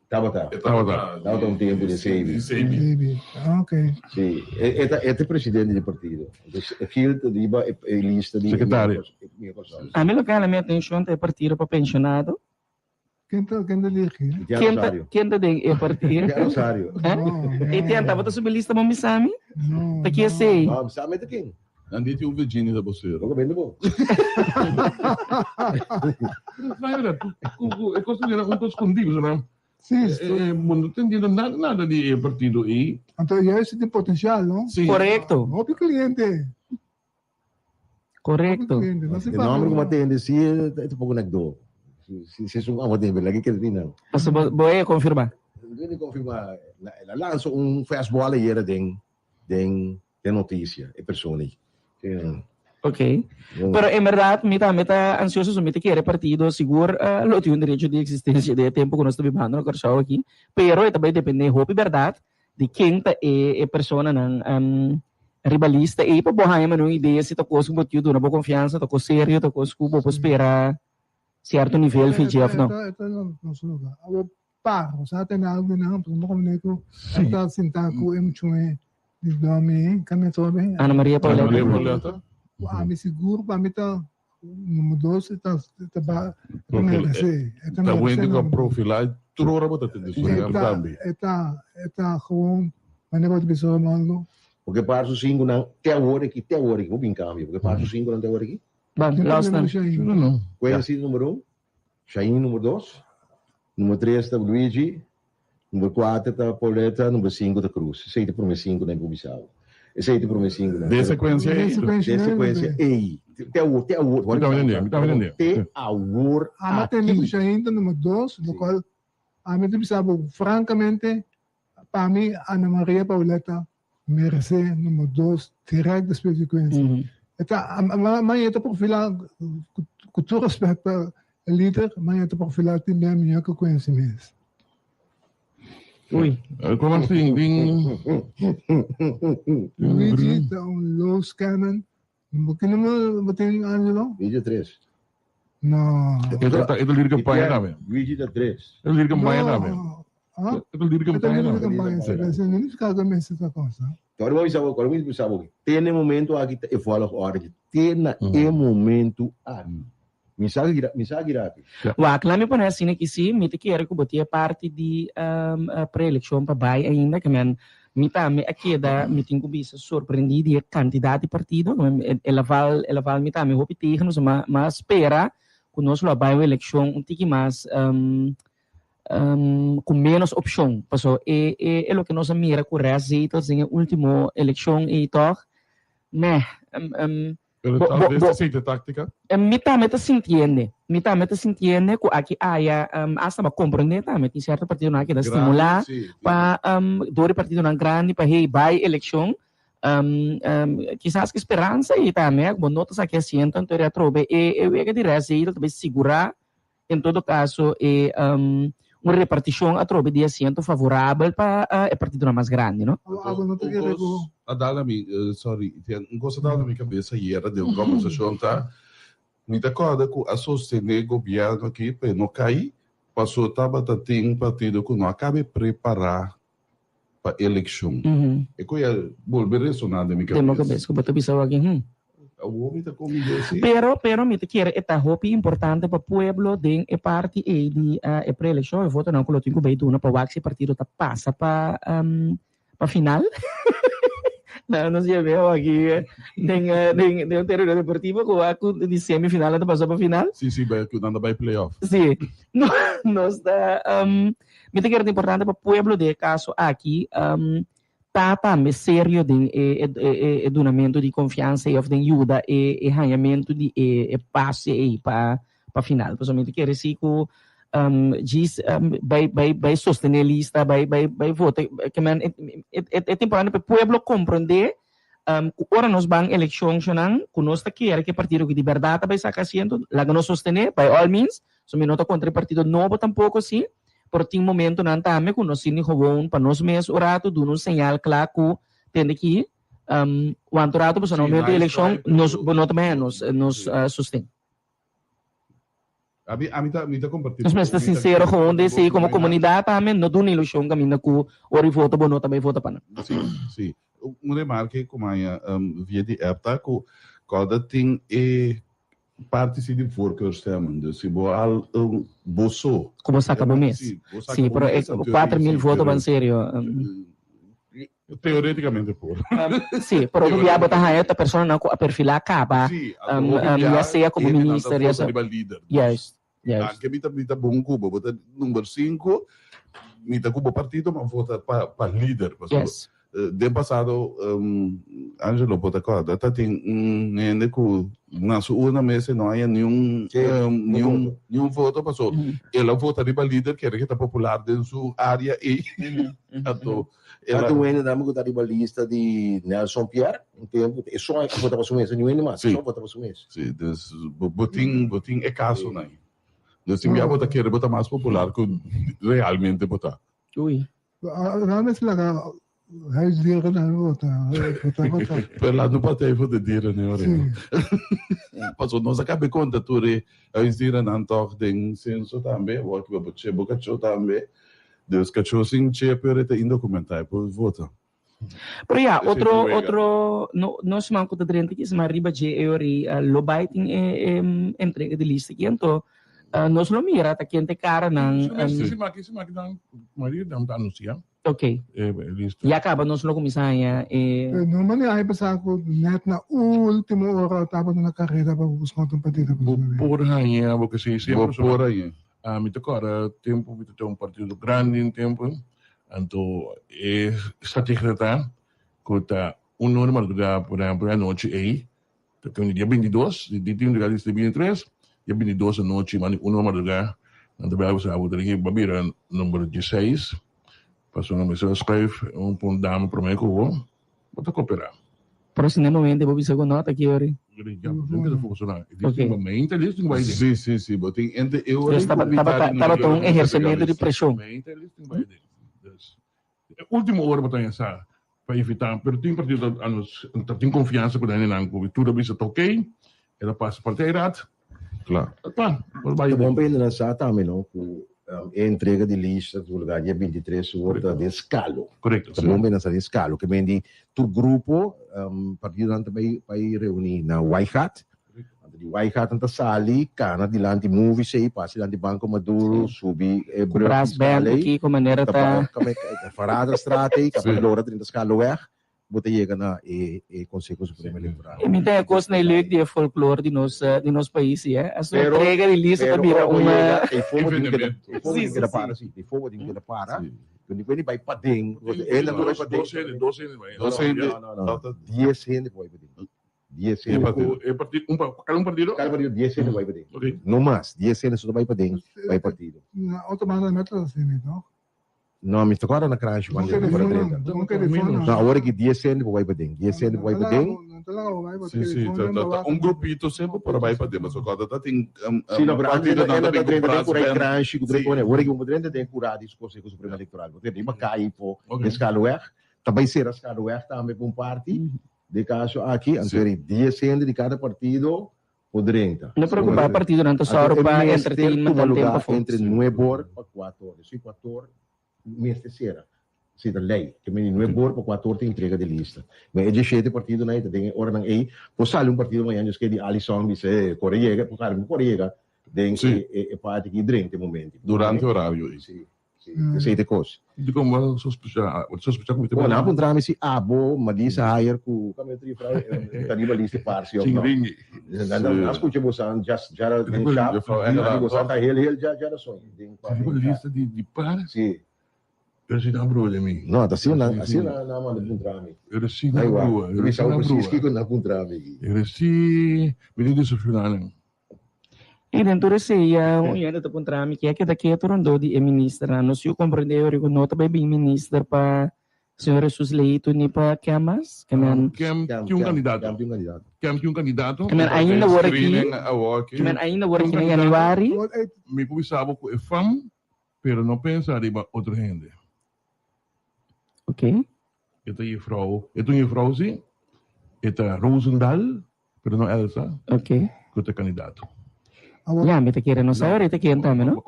Tabata. Tabata. Tabata un tempu den Sebi. Sebi. Ok. Si, e ta e ta presidente di partido. Entonces Gil ta riba e e lista di Secretario. E Mihó Kòrsou. Ami lo gana mi atencion ta e partido pa pensionado. Ken ta ken ta dirigi? Itian Ken ta Rosario. ken ta den e partido? Itian Rosario. Eh? Itian tabata subi lista bo misami? No. Ta ki esei? No, misami ta ken? Nan di tin un Virginia ta bosero. Bo bende bo. E kos ta un kos skondí, pasobra Sí. bo no ta entiendo nada nada di e partido ei. Anto juist tin potencial, no? Sí. Korekto. Hopi cliente. Korekto. Hopi cliente. No se E nomber ku bo a tende si e ta poko nek dor. Si si esun abo tende, laga keda tin nan. Pasobra bo e konfirmá. Bo e konfirmá. El a lansa un fastball ayera den den Den noticia e persona ei. Ok. Pero en berdad mi tambe ta ansioso so mi ta kere partido sigur lo tin un derecho di existencia den e tempo ku nos ta bibando na Kòrsou aki. Pero e ta bai depende hopi berdad di ken ta e e personanan riba lista ei pa bo haña mane un idea si ta kos ku bo tin duna bo konfiansa, ta kos serio, ta kos ku bo por spera sierto nivel fi dje òf no. E ta nos luga. Par, bo sa tende algu di nan, pasobra bo komende ku a ta sinta ku e muchu'e di Domi, kami atrobe. Ana Maria Ana Maria Pauletta. Ku ami sigur pa mi ta numero dos e ta e ta ba e ta merece e ta Ta merece wende ku a numero dos. profilá tur ora bo ta tende su E nèm ta tambe. e ta e ta gewoon manera bo ta bisa Romaldo. Porque par su singunan te awor aki, te awor aki, bo bin cambio, porque par su singunan te awor aki. Ban, los nan. No, no. Quincy numero un, Shain numero dos, numero tres ta Luigi, numero cuater ta Pauletta, numero cinco ta Cruz. Esey ta prome cinconan cu bisa bo. Esey ta prome cinconan. Den secuencia Den ey. secuencia Den secuencia ey. Te awor, te awor. Mi ta entende, mi ta entende. Te awor Ama tende cu aki. Shain ta numero dos, locual ami ta bisa bo francamente, pa mi Ana Maria Pauletta merece numero dos direct despues di Quincy. E ta, ma e ta profila, cu tur respet pa e lider, ma e ta profila tin bia mihor cu Quincy mes. Uy. Como así? Din... Luigi ta un loose cannon. Bo ki numero bo tin, Angelo? Luigi tres. No. E ta lider campaña tambe. Luigi ta tres. E ta lider campaña tambe. Ah? E ta lider campaña tambe. E ta lider campaña, sí. Pero no nifica cu mester ta cosa. Awor mi bisa bo, awor mi bisa bo, te na e momento aki ta e volgorde, te na e momento aki. Mi sa gira, mi sa gira aki. Wak, laat mi pone asina ki si, mi ta kere ku bo tin e parti di pre-elekshon pa bai ainda, ke men mi tambe a keda, mi tin ku bisa sorprendí di e kantidat di partido, ke men e laval, e laval mi tambe hopi tegen, pasobra mi a spera ku nos lo a bai un elekshon un tiki mas ku ménos opshon, pasobra e e loke nos a mira ku rèst zetels den e último elekshon ei tòg, meh. Pero Bo, tal bo, vez bo. esei ta táctica. Mi tambe ta sintiende, mi tambe ta sintiende ku aki aya hasta bo a komprendé tambe tin sierto partidonan a keda Grandi, stimulá sí, sí. pa dor di partidonan grandi pa hey bai elekshon. Kisas ku speransa ei tambe ku bo no ta sa ki asiento anto eri atrobe e e wega di rèst ta bai sigurá En todo caso e un reparticion atrobe di asiento favorabel pa e partidonan mas grandi, no? Abo no ta Un kere cos ku. a dal na mi, sorry, un cos a dal na mi cabeza ayera den un conversacion ta, mi ta corda cu a sostene gobierno aki pa e no cay, paso tabata tin partido cu no a cabe prepara pa eleccion. E cu ya bolbe resona den mi Den bo cabes. cabes cu bo ta bisa awor aki, hm. Awor mi ta comi si. Pero, pero mi ta kere e ta hopi importante pa pueblo den e parti ey di e pre-eleccion, e votonan cu lo tin cu bay duna pa wak si e partido ta pasa pa pa final. Na nos yebe awor aki den den den un terreno deportivo cu wak cu di semifinal nan ta pasa pa final. Si, si, bay cu nan ta bay play-off. Si. No, nos ta. Mi ta kere ta importante pa pueblo den e kaso aki ta tambe serio den e dunamentu di konfiansa ei òf den yuda e hañamentu di e pase ei pa final. Pasobra mi ta kere si ku djis bai bai bai sostené lista, bai bai bai vota, ke men e ta importante pa e pueblo komprondé ku ora nos ban elekshon shonnan ku nos ta kere ku e partido ku di bèrdat ta bai saka asiento laga nos sostené by all means. So mi no ta kontra e partido nobo tampoko si, pero tin momentonan tambe ku nos sinti gewoon pa nos mes un ratu duna un señal kla ku tende ki wantu ratu pasobra na Sí, momento di nice elekshon try, pero nos bo no ta maya nos nos Sí. sosten. Ami ami ta mi ta kompartí Nos bo mester mi ta sinsero gewoon kompartí den bo esei komo opinion. komunidat tambe no duna ilushon kaminda ku ora di vota bo no ta bai vota pa nan. Sí, sí. Un remarke ku maya via di app ta ku kòrda tin e Parti si di voorkeurstemmen, dus si bo al un bo so. Ku bo saka bo mes. Si, bo saka Si, bo pero e mes, anto kuater mil si, voto pero ban serio. Teoreticamente por. Si, pero hopi bia bo ta haña ta personanan ku a perfilá kaba, Si, anto hopi bia ya sea komo hendenan ta minister, ya vota sea. riba lider. Dus, Juist, juist. anke mi ta mi ta bon ku bo, bo ta number sinku, mi ta ku bo partido, ma vota pa pa lider, pasobra Yes. Den pasado, Angelo bo ta kòrda, ta tin un hende ku na su urna mes e no haña niun niun niun voto paso el a vota riba lider kere ke ta popular den su área ei. Anto el a. Ta tin un hende tambe ku ta riba lista di Nelson Pierre un tempu, e so a vota pa su mes, niun hende mas, e so a vota pa su mes. Si, dus bo tin bo tin e kasonan ei. Dus tin bia bo ta kere bo ta mas popular ku realmente bo ta. Ui. Nan mester laga huisdierennan vota, vota, vota. Pero laat no Partij voor de Dieren nu hoor. Paso nos a cabe conta tur e huisdierennan toch den censo tambe, awor ki bo che bo cacho tambe. Dus kachó sin chip e ta indokumentá, e por vota. Pero ya, Esei otro, ta wega. otro, no, no siman ku ta drenta aki, siman riba dje e ori lo bai tin e, e entrega di lista aki, anto nos lo mira ta ken ta e karanan. Siman aki, siman aki nan, Maria nan ta anunsiá. Ok. E lista. Ya kaba nos lo kuminsá haña e. Pero no manera hay pasá ku net na último ora tabata na kareda pa buska otro partido. Bo por haña, bo ke si Bo siempre. por haña. Mi ta kòrda tempu mi ta ten un partido grandi un tempu, anto e strategia ta ku ta un ora mardugá, por ehèmpel e anochi ei, ta tin dia bintidos, di tin lugar di bintitres, dia bintidos anochi manda un ora mardugá nan ta bai bisa bo ta diki bo a bira number dieseis, pasobra mester a schuif un pa un dama promé ku bo. Bo ta cooperá. Pero si na e momento bo bisa cu no ta kiori. Ok. Sí, sí, sí. Bo tin ente e ora Dus tabata tabata un ehercemento di presion. E ultimo ora bo ta yasa pa invita, pero tin partido ta nos ta tin confiansa cu hendenan cu tur a bisa ta ok, e ta pasa partijraad. Kla. Kla, por bai. Ta bon pa hende nan sa tambe no ku e entrega di lista ta lugar dia 23 ora ta den Skalo. Korekto. Ta bon pa hende nan sa den Skalo. Ke men di tur grupo partidonan ta bai bai reuni na Waaigat. Anto di Waaigat nan ta sali kana dilanti Movies ei pasa dilanti Banco Maduro subi e Ku brug brass di band Skalo ku ei. kiko manera Ta ta. pa Faradastraat ei kapa lora drenta Skaloweg. Bo ta yega na e e Conseho Supremo Electoral. E mi ta e kosnan leuk di e folklore di nos di nos pais si eh. As un Pero entrega di lista ta pero bira ora bo un yega e fogo tin keda Sí, e fogo tin sí, keda sí. para si e fogo tin keda para Bo no puede bai paden bo e nan bai paden Dos hende dos hende bai. Dos hende. No no no dies hende por bai paden dies hende. E partido un pa kada un partido? Kada partido dies hende bai paden. Ok. No mas dies hende so ta bai paden bai partido. Na otro banda no ta asina toch? No, mi ta kòrda na Kranshi cuando e por a drenta. No, awor aki dies hende por bai paden. Dies hende por bai paden. Sí, sí, ta, ta, ta un grupito semper por a bai paden, pasobra kòrda ta tin um, Sí, no, pero antes partidonan nan ta ta bin ku drenta den brass kura band. Kranshi ku Sí. drenta awor aki bo por drenta den kura di Conseho Supremo Electoral. Bo drenta riba kai po den Skalweg. Ta bai sera Skalweg tambe pa un parti. Den kaso aki, anto eri dies hende di kada partido por drenta. No preocupa, partidonan ta sòru pa entertainment tuma tantu lugar pafó. entre nuebe or pa kuater or. Si kuater or mester sera. Si ta lei. Ke meni nuebe or pa kuater or ta entrega di lista. Ma e dieshete partidonan ei ta den e oranan ei. Por sali un partido mañana djis ke di Alison bisa e kore yega, por sali por kore yega den e e parti aki drenta e momento. Durante horario ei. Si. Esei ta e kos. Dikon bo a sospecha? Bo ta sospecha ku mi ta Bo nan a puntra mi si abo Madisa Hayer ku Camilo Trifra ta riba lista e parsi of no. Nan a skucha bosan djara den shap i bosan ta hel hel djara soña. Riba lista di par? Si. Pero si nan brua di mi. No, ta asina nan asina nan a manda puntra mi. Pero si nan brua. Mi sa precies kiko nan a puntra mi. Pero si mi tin decepciona nan. I den tur esei ya un hende ta puntra mi ke a keda ketu rondó di e ministernan. Nos yu komprendé ora ku no ta bai bin minister pa señor Jesus Leito ni pa ken mas? Ke men Kem tin un kandidato. Kem tin un kandidato. Kem tin un kandidato. Ke men ainda wor aki. Ke men ainda wor aki na januari. Mi por bisa bo ku e fam pero no pensa riba otro hende. Ok. E ta jefrou, e ta un jefrou si, e ta Rosendal. Pero no Elsa. Ok. Ku ta kandidato. Ya, mi ta kere no sa ahorita ken tambe, no?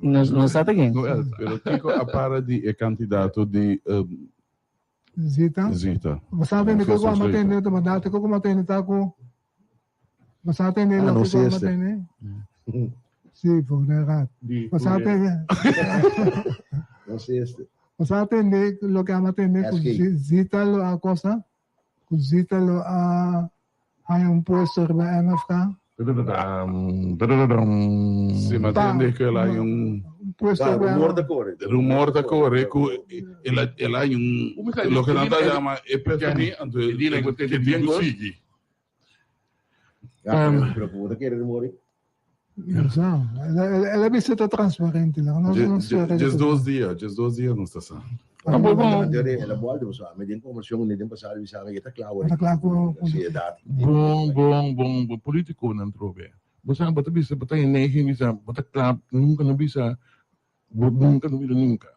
No, no sa ta ken. No Elsa. Pero kiko a para di e kandidato di Zita? Zita. Bo sa tende kiko a matende, ta berdad kiko matende ta ku Bo sa tende Ah, no loke ku a si este. matende? Si, voor de raad. Bo sa tende No si este. Bo sa tende loke a matende ku SK. Zita lo a kosa? Ku Zita lo a haña un puesto riba MFK. Si mi a tende ku el a haña un. Puesto riba. Rumor ta kore. Rumor ta kore ku el a el a haña un loke nan ta yama e preferi anto e tin ku sigui. Pero ku bo ta kere rumor ei? No sa. El a bisa ta transparente. Djesdos dia, djesdos dia nos ta sa. El a bolbe pasobra mi den conversacion den pasado bisa mi e ta cla awor si edad. Bon, bon, bon, bon politiconan trobe. Bo sa bo ta bisa bo ta enegen bisa bo ta cla nunca no bisa bo nunca no bira nunca.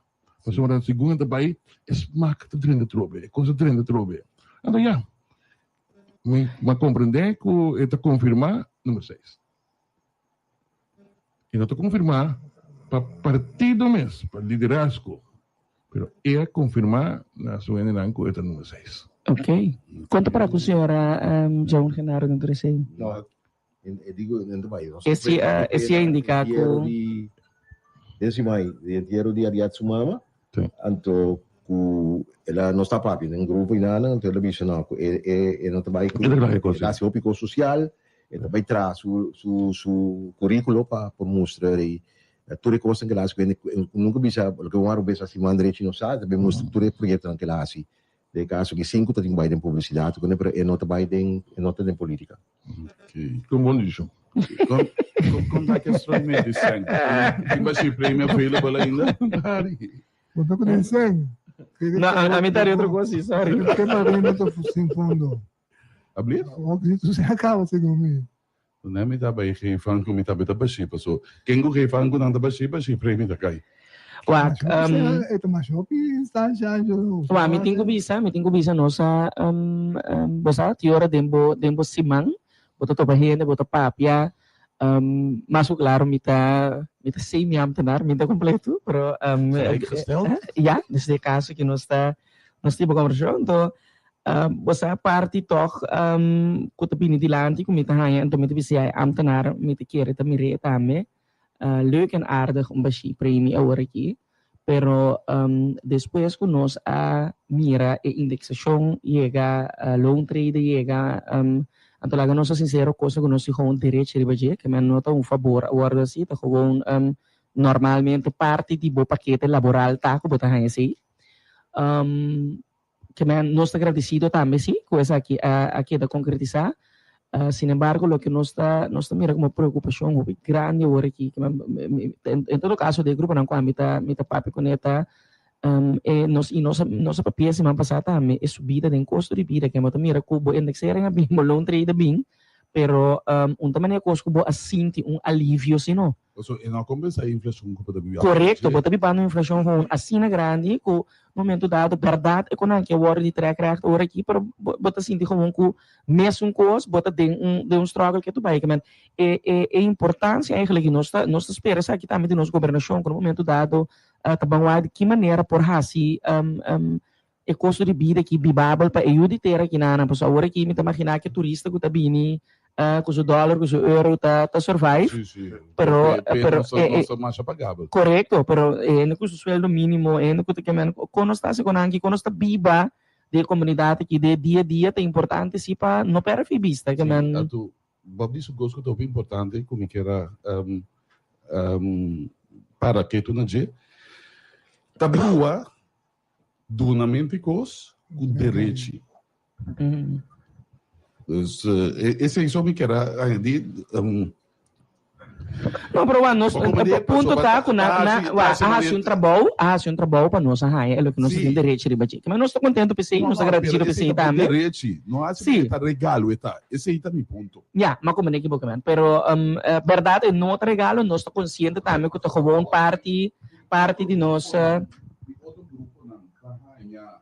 Pasobra segun e ta bay e smak ta drenta trobe, e cos ta drenta trobe. Anto ya, mi a comprende cu e ta confirma numero seis. E no ta confirma. Pa partido mes, pa liderazgo. Pero e a konfirmá na su hendenan ku e ta number seis. Ok. Konta para ku señora Joan Genaro den tur esei? No, e digo den ta bai. E si a e si a indiká ku. Den si mai, den entiero di Ariad su mama, anto ku el a nos ta papia den grupo i nada, anto el a bisa no ku e e no ta bai ku e ta hasi hopi kos sosial, e ta bai traha su su su kurikulo pa por mustra rei tur e kosnan ku el a hasi ku hende ku nunka bisa loke un aruba bisa siman derechi no sa, e ta bai mustra tur e proyektonan ku el a hasi. Den e kaso ki sinku ta tin bai den publisidat ku ne pero e no ta bai den e no ta den politika. Kon bon dishon. Kon kon ta ke stroi meti sèn? Tin bashi premio available ainda? Bo ta ku den sèn. No, ami ta ri otro kos si, sorry. Ke baril ta sin fondo. Ablief? Ok, tu se acaba segun mi. Ne mi ta bai geef aan ku mi tambe ta bashí paso ken ku geef aan ku nan ta bashí bashí prei mi ta kai. Wak, E ta masha hopi instansha Angelo. Wak, mi tin ku bisa, mi tin ku bisa nos a bo sa ti ora den bo den bo siman bo ta topa hende bo ta papia mas ku klaro mi ta mi ta semi ambtenaar mi ta kompleto pero Gelijkgesteld? Ya, dus den e kaso ki nos ta nos tin bo kombersashon anto Bo sa parti tòg ku ta bini dilanti ku mi ta haña, anto mi ta bisa ya e ámtenar mi ta kere ta mir'é tambe. Leuk en aardig un bashí premi awor aki, pero despues ku nos a mira e indeksashon yega, loontrede yega, anto laga nos ta sinsero kosa ku nos tin gewoon derecho riba dje, ke men no ta un fabor a wòrdu hasi, ta gewoon normalmente parti di bo pakete laboral ta ku bo ta haña esei. Ke men nos ta gradisido tambe si ku esaki a keda konkretisá. Sin embargo loke nos ta nos ta mira komo preokupashon hopi grandi awor aki ke men en todo kaso den e gruponan ku ami ta mi ta papia kuné ta e nos i nos nos a papia siman pasá tambe e subida den kosto di bida ke bo ta mira ku bo indexering a bin bo loontrede a bin pero un ta manera kos ku bo a sinti un alivio si no. Pasobra e no a kompensá e inflashon ku bo ta biba. Korekto, bo ta bibando un inflashon gewoon asina grandi ku momento dado bèrdat e konan ke wòrdu di trèk règt ora aki, pero bo ta sinti gewoon ku mesun kos bo ta den un den un struggle ke tu bai. Ke men e e e importansia eigenlijk i nos ta nos ta spera esaki tambe di nos gobernashon ku na momento dado ta ban wak di ki manera por hasi e kosto di bida aki bibabel pa e yu di tera aki nan. Pasobra awor aki mi ta imaginá ku e turista ku ta bini ku su dòler, ku su euro ta ta survive. Sí, sí. Pero, Pe, pero nos, e, e, nos masha pagabel. Korekto, pero e hende ku su sueldo mínimo, e hende ku ta kemen, kon nos ta hasi ku nan aki, kon nos ta biba den e komunidat aki den e dia a dia ta importante si pa no pèrdè fi bista. Sí, Kemen. anto Bob di su kos ku ta hopi importante ku mi kier a para ketu na dje, ta bua Dunamento e kos ku derechi. Dus esei so mi kier a añadi. No, pero wak, nos, e punto ta ku na, na, wak, a hasi un trabou, a hasi un trabou pa nos a haña e loke nos tin derechi riba dje. Kimen nos ta kontento p'esei, nos ta agradesido p'esei tambe. Derechi, no hasi Sí. ta regalo e ta. Esei ta mi punto. Ya, m'a komprendé ekiboká men. Pero bèrdat e no ta regalo, nos ta konsiente tambe ku ta gewoon parti Parti di nos. Di otro gruponan ta haña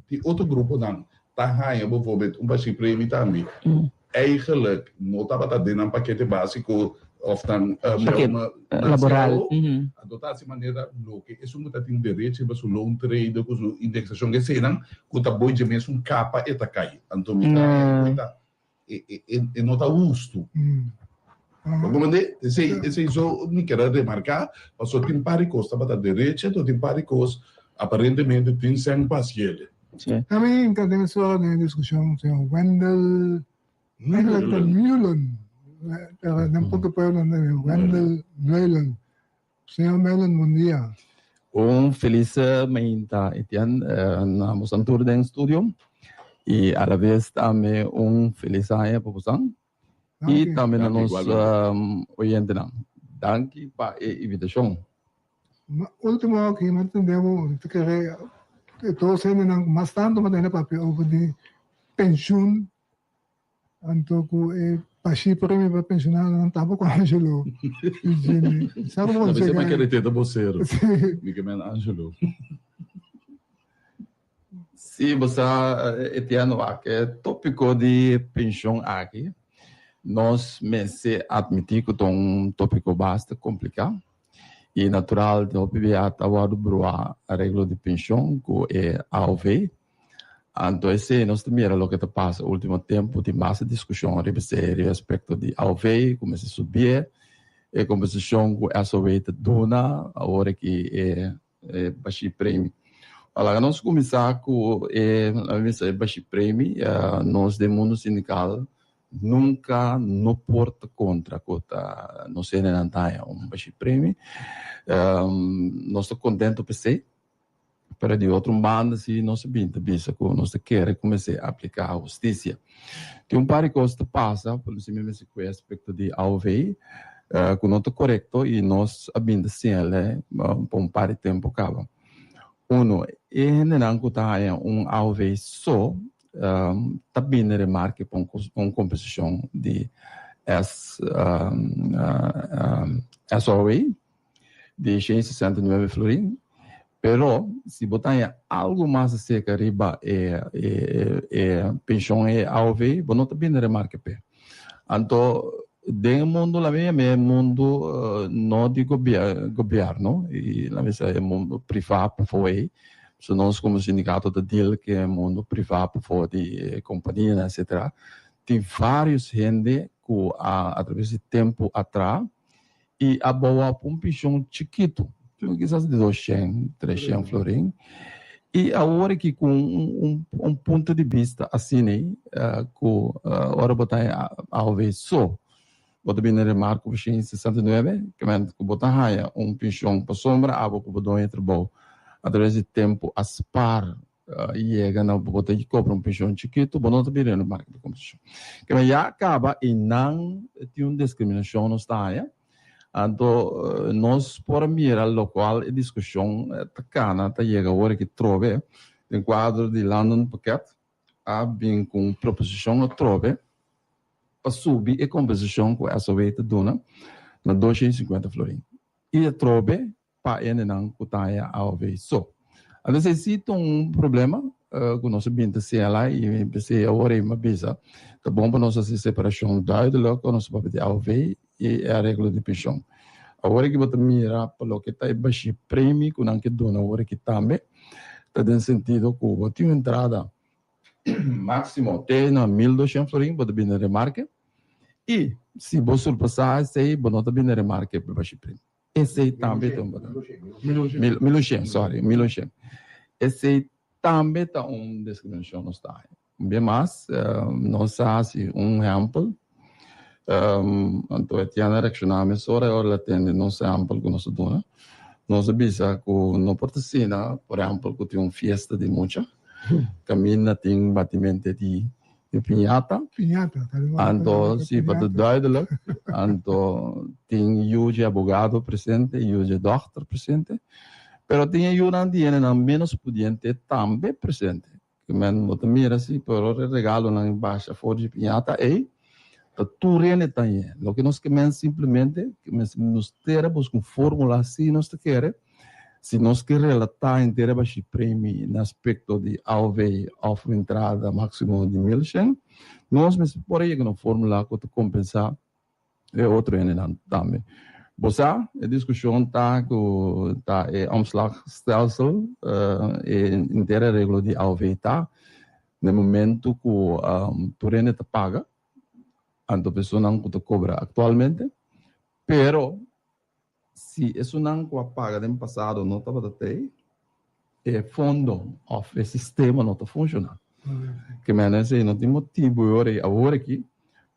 di otro gruponan ta haña bijvoorbeeld un bashi premi tambe ku eigenlijk no tabata den nan pakete básiko òf nan Paket laboral. Anto ta hasi manera loke esun ku ta tin derecho riba su loontrede ku su indeksashon eseinan ku ta boi dje mesun kapa e ta kai. Anto mi ta haña ku e ta e no ta hustu. Bo comprende? Esei, esei so mi kier a remarca, pasobra tin par di cos tabata derecho, enton tin par di cos aparentemente tin sèn pa haciele. Sí. Tambe ta den so den discusion señor Wendel, eigenlijk ta Meulen, pero den poco pueblo nan ta Wendel Meulen. Señor Meulen, bon dia. Un felis mainta Etienne na bosan tur den studio y a la vez tambe un felis aña pa bosan y tambe na nos oyentenan. Danki pa e invitacion. Ultimo aki mi a tende bo ta kere e dos hendenan ku mas tantu mi a tende papia over di penshun Anto ku e pashi premio pa pensionadonan tampoko Angelo i Jimmy. Sa como Tambe chega se ahí. kere teta bosero. Sí. Mi ke men Angelo. Sí, bo sa, Etienne, wak, e tópiko di penshon aki, nos mester atmití ku ta un tópiko basta kompliká. I natural tin hopi bia ta wòrdu bruá areglo di penshon ku e AOV. Anto esei nos ta mira loke ta pasa último tempu tin basta diskushon riba esei riba aspekto di AOV ku mester subié e kompensashon ku SOW ta duna awor aki e e bashi premi. Laga nos kuminsá ku e laga mi bisa e bashi premi nos den mundu sindikal nunka no por ta kontra ku ta nos hendenan ta haña un bashi premi. Nos ta kontentu p'esei, pero di otro un banda si nos a bin ta bisa ku nos ta kere ku mester apliká hustisia. Tin un par di kos ta pasa, por esemplo mi mester ku e aspekto di aov ku no ta korekto i nos a bin ta siñal'e pa un par di tempu kaba. Uno, e hendenan ku ta haña un aov so ta bini remarke pa un kompensashon di SOW di 169 florin, pero si bo ta haña algu mas aserka riba e penshon e aov bo no ta bini remarke p'e. Anto den e mundu la mi yama e mundu no di gobierno i la mi sa e mundu privá pafó ei, so nos komo sindikato ta deal ku e mundu privá pafó di e kompanianan etcetera, tin vários hende ku a atraves di tempu a traha i a bou op un penshon chikitu, kisas di doshen, treshen florin, i awor aki ku un punto di bista asina ei ku ora bo ta haña aov so bo ta bini remarko pa shen 69, kimente ku bo ta haña un penshon pasobra abo ku bo doño di trabou atraves di tempu a spar yega na bo ta cobra un pensioen chikito, bo no ta bira en marca di compensacion. Kema ya caba y nan tin un discriminacion nos ta haya, anto nos por a mira locual e discusion ta cana ta yega awor aki trobe den cuadro di landenpakket a bin cu un proposicion atrobe pa subi e compensacion cu SOW ta duna na 250 florin y atrobe pa hendenan ku ta haña aov so. Anto esei si ta un problema ku nos a bin ta señalá i p'esei awor ei mi a bisa ta bon pa nos hasi separashon duidelik ora nos a papia di aov i e areglo di penshon. Awor aki bo ta mira pa loke ta e bashí premi ku nan ke duna awor aki tambe ta den sentido ku bo tin un entrada máksimo te na 1200 florin bo ta bini remarke i si bo surpasá esei bo no ta bini remarke pa e bashí premi. Esei tambe ta un Mil un shen, sorry, 1100. Esei tambe ta un discriminacion nos ta haña. Un bia mas, nos a haci un ehempel, anto Etienne a reacciona mesora e ora el a tende nos ehempel cu nos a duna. Nos a bisa cu no por ta asina, por ehempel, cu tin un fiesta di mucha, caminda tin batimente di Di piñata. Piñata, ta di Anto, si, pa ta duidelijk. Anto, tin yu dje abogado presente, yu dje dòkter presente. Pero tin e yunan di hendenan ménos pudiente tambe presente. Ke men bo ta mira si, pero e regalonan basha for dje piñata ei, ta tur hende ta hañ'é. Loke nos ke men simplemente, ke men nos tera buska un fórmula si nos ta kere. Si nos ke relatá henter e bashi premi na aspekto di AOV òf un entrada máksimo di 1100, nos mester por a yega na un fórmula ku ta kompensá e otro hendenan tambe. Bo sa, e diskushon ta ku ta e omslagstelsel, e henter areglo di AOV ta na e momentu ku tur hende ta paga, anto personanan ku ta kobra aktualmente, pero Si esunnan ku a paga den pasado no tabata tei, e fondo òf e sistema no ta funshoná. Ke menen esei no tin motibu e ora ei awor aki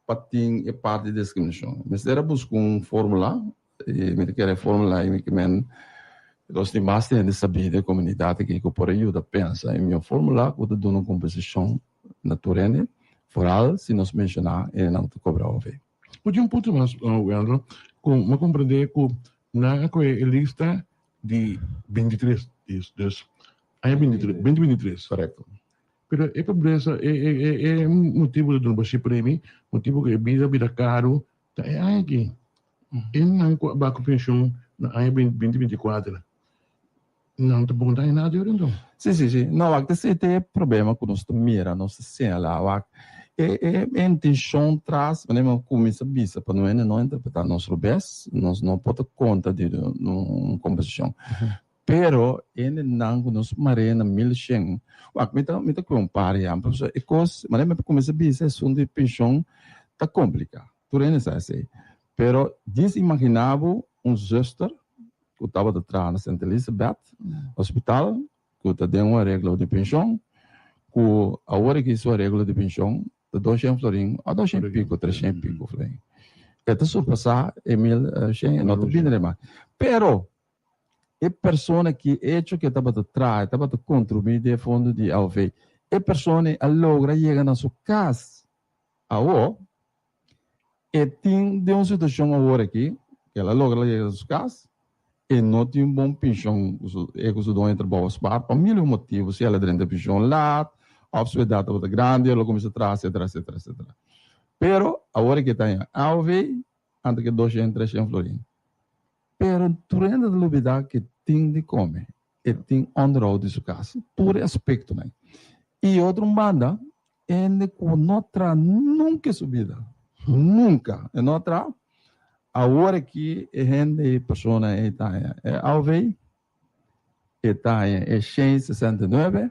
pa tin e parti di diskriminashon. Mester a buska un fórmula i mi ta kere e fórmula ei mi ke men nos tin basta hende sabí den e komunidat aki ku por a yuda pensa e mihó fórmula ku ta duna un kompensashon na tur hende, foral si nos menshoná e nan ku ta kobra OV. Bo tin un punto mas, Wendel, ku mi a komprendé ku nan a kohe e lista di 23, dus aña 23, 2023. Korekto. Pero e pobresa, e e e e motibu di duna bo si premi, motibu ku e bida a bira karu, ta e aña aki. E nan ku a bai ku penshon na aña 2024. Nan ta bon daña nada ora enton. Si, si, si. No, wak, esei ta e problema ku nos ta mira, nos ta señalá. Wak, e, e intenshon tras, manera mi a kuminsá bisa, pa no hende no interpretá nos robes, nos no por ta kontra di un kompensashon. Pero hendenan ku nos mar'é na 1100, wak, mi ta, mi ta kue un par ya, pasobra e kos, manera mi a kuminsá bisa, esun di penshon ta kompliká. Tur hende sa esei. Pero djis imaginá bo un zuster ku tabata traha na Sint Elisabeth Hospital, ku ta den un areglo di penshon, ku awor aki su areglo di penshon ta doshen florin o doshen i piko, treshen i piko florin. E ta surpasá e 1100, e no ta bini mas. Pero e persona ki echo ku e tabata traha, e tabata kontribuí den e fondo di AOV, e persona ei a logra yega na su kas awor. E tin den un situacion awor aki, cu el a logra yega na su cas, e no tin un bon pension cu su, e cu su doño di trabou a spaar pa mil y un motibo, si el a drenta pension laat, of su edad tabata grandi, el a cuminsa traha, etcetera, etcetera, etcetera. Pero awor aki e ta haña AOV, anto ke doshen, treshen florin. Pero tur hende ta lubida cu e tin di come, e tin onderhoud di su cas, tur e aspectonan. Y otro un banda, Hende ku no traha nunka e su bida, nunka e no traha, awor aki e hende e persona ei ta haña e AOV, e ta haña e 169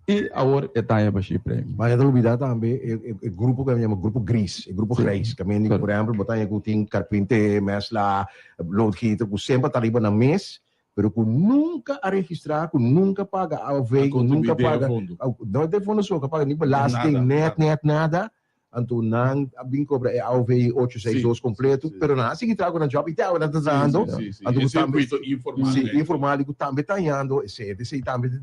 i awor e ta haña bashí premio. Ma e ta lubida tambe e grupo ku nan yama grupo gris, e grupo grijs, kaminda por ehempel bo ta haña ku tin karpinté, mèsla, loodgieter ku semper ta riba nan mes pero ku nunka a registrá, ku nunka paga AOV, ku nunka paga, no den fondo so, ku a paga ni belasting, net, net, nada, anto nan a bin kobra e AOV 862 kompleto, pero nan a sigui traha ku nan job i te awe nan ta trahando, anto ku tambe, si, informal, i ku tambe ta hañando esei, esei tambe,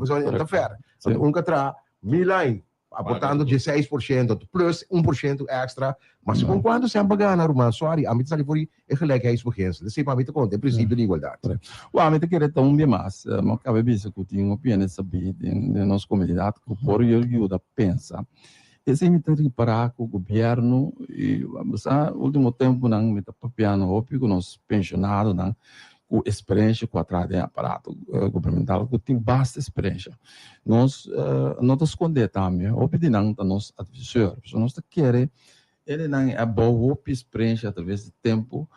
pasobra ta fèr, anto un ka traha mil aña, aportando 16% plus 1% extra, ma segun cuanto semper gana ruman, sorry, ami ta sali for di e gelijkheidsbeginsel, esei pa mi ta conta e principio di igualdad. Wel, ami ta kere ta un bia mas, mi a caba bisa cu tin hopi hende sabí den nos comunidad cu por yuda pensa. Esei mi ta ripara cu gobierno y sa ultimo temponan mi ta papiando hopi cu nos pensionadonan cu experiencia cu a traha den aparato gubernamental cu tin basta experiencia. Nos no ta sconde tambe, hopi di nan ta nos adviseur. Pasobra nos ta kere hendenan a bou hopi experiencia atraves di tempo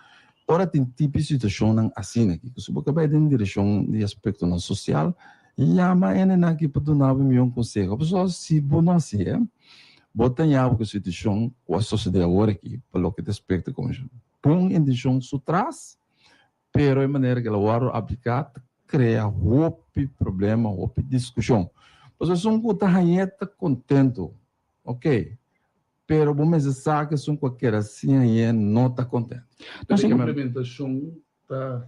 ora tin tipo di situacionnan asina aki. Pasobra bo ka bay den direccion di aspectonan social, yama hendenan aki pa duna bo mion conseho. Pasobra si bo no haci'e, bo ta ña bo cu situacion cu a sucede awor aki pa loke ta aspecto comercial. Bon intencion su tras, pero e manera ku el a wòrdu apliká ta krea hopi problema, hopi diskushon. Pasobra esun ku ta hañ'é ta kontentu, oke, pero bo mester sa ku esun ku a keda sin hañ'é no ta kontentu. Pero e implementashon ta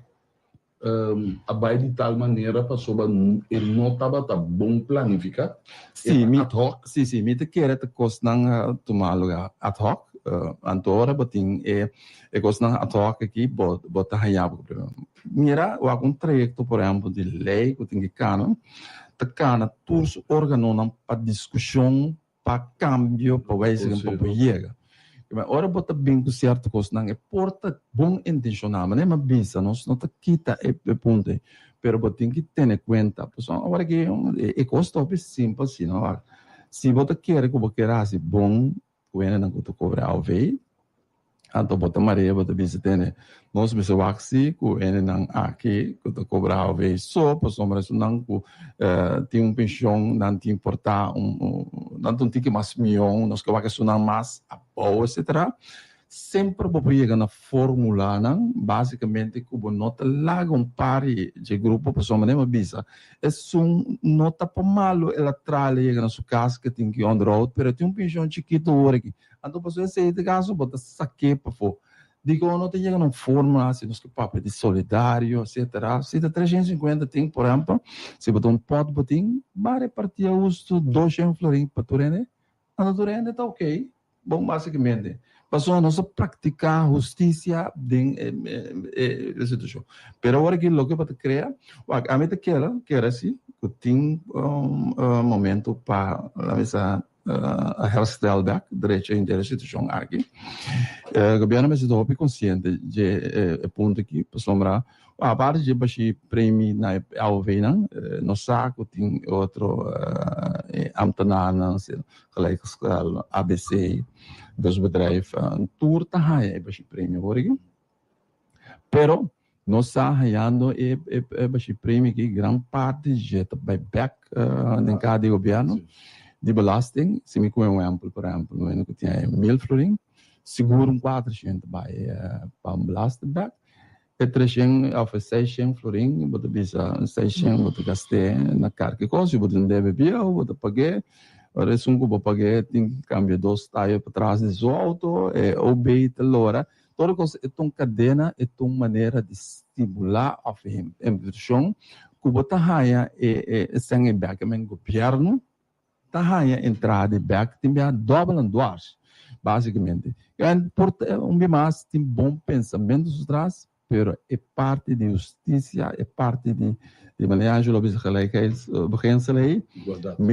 a bai di tal manera pasobra e no tabata bon planifiká? Sí, mi, ad hoc. Sí, sí, mi ta kere ta kosnan a tuma lugar ad hoc. Anto ora bo tin e e kosnan ad hoc aki bo bo ta haña bo problema. Mira wak un trayekto por ehempel di lei ku tin ki kana, ta kana tur su organonan pa diskushon, pa kambio, pa wijziging pa bo yega. Ora bo ta bin ku sierto kosnan e por ta bon intenshoná, manera mi a bisa nos no ta kita e punto ei, pero bo tin ki tene kuenta pasobra awor aki e kos ta hopi simpel si no wak. Si bo ta kere ku bo kier hasi bon ku hendenan ku ta kobra AOV, Anto bo ta marea bo ta bisa tene nos mester wak si ku hendenan aki ku ta kobra AOV so pasobra esunnan ku tin un penshon nan tin por ta un nan ta un tiki mas mion nos ke wak esunnan mas abou etcetera semper bo por yega na formulanan basikamente ku bo no ta laga un par di dje grupo pasobra manera mi a bisa esun no ta pa malo el a traha el a yega na su kas ke tin ki onderhoud pero e tin un penshon chikito awor aki. Anto pasobra esei ta caso bo ta saké pafó. Dikon no ta yega na un formula si nos ke papia di solidario etcetera. Si ta 350 tin por ehempel si bo ta un pot bo tin ba reparti a hustu 200 florin pa tur hende anto tur hende ta ok. Bon basicamente pasobra nos a practica husticia den e situacion. Pero awor aki loke bo ta crea wak ami ta kere kere si cu tin un momento pa laga bisa. herstel bek, drecha henter e situashon aki. Gobierno mester ta hopi konsiente dje e punto aki pasobra aparte dje bashi premi na e AOV-nan nos sa ku tin otro ambtenarnan gelijk ABC, busbedrijf, tur ta haña e bashi premi awor aki. Pero nos sa hayando e e bashi premio aki gran parti dje ta bai bek den kaha di gobierno di belasting. Si mi kohe un ehempel por ehempel un hende ku tin e mil florin sigur un kuatershen ta bai pa belasting bek. E treshen of e seishen florin bo ta bisa seishen bo ta gast'é na karke kos si bo tin debe bieu bo ta pag'é. Ora esun ku bo pag'é tin ki kambia dos tayo patras di su auto e OB ta lora. Todo kos e ta un kadena, e ta un manera di stimulá òf invershon ku bo ta haña e sèn ei bèk. Men gobièrnu ta haña entrada ei bèk tin bia dòbel en dwars básikamente. En por ta un bia mas tin bon pensamentu su tras, pero e parti di hustisia, e parti di di manera Angelo a bisa gelijkheidsbeginsel ei,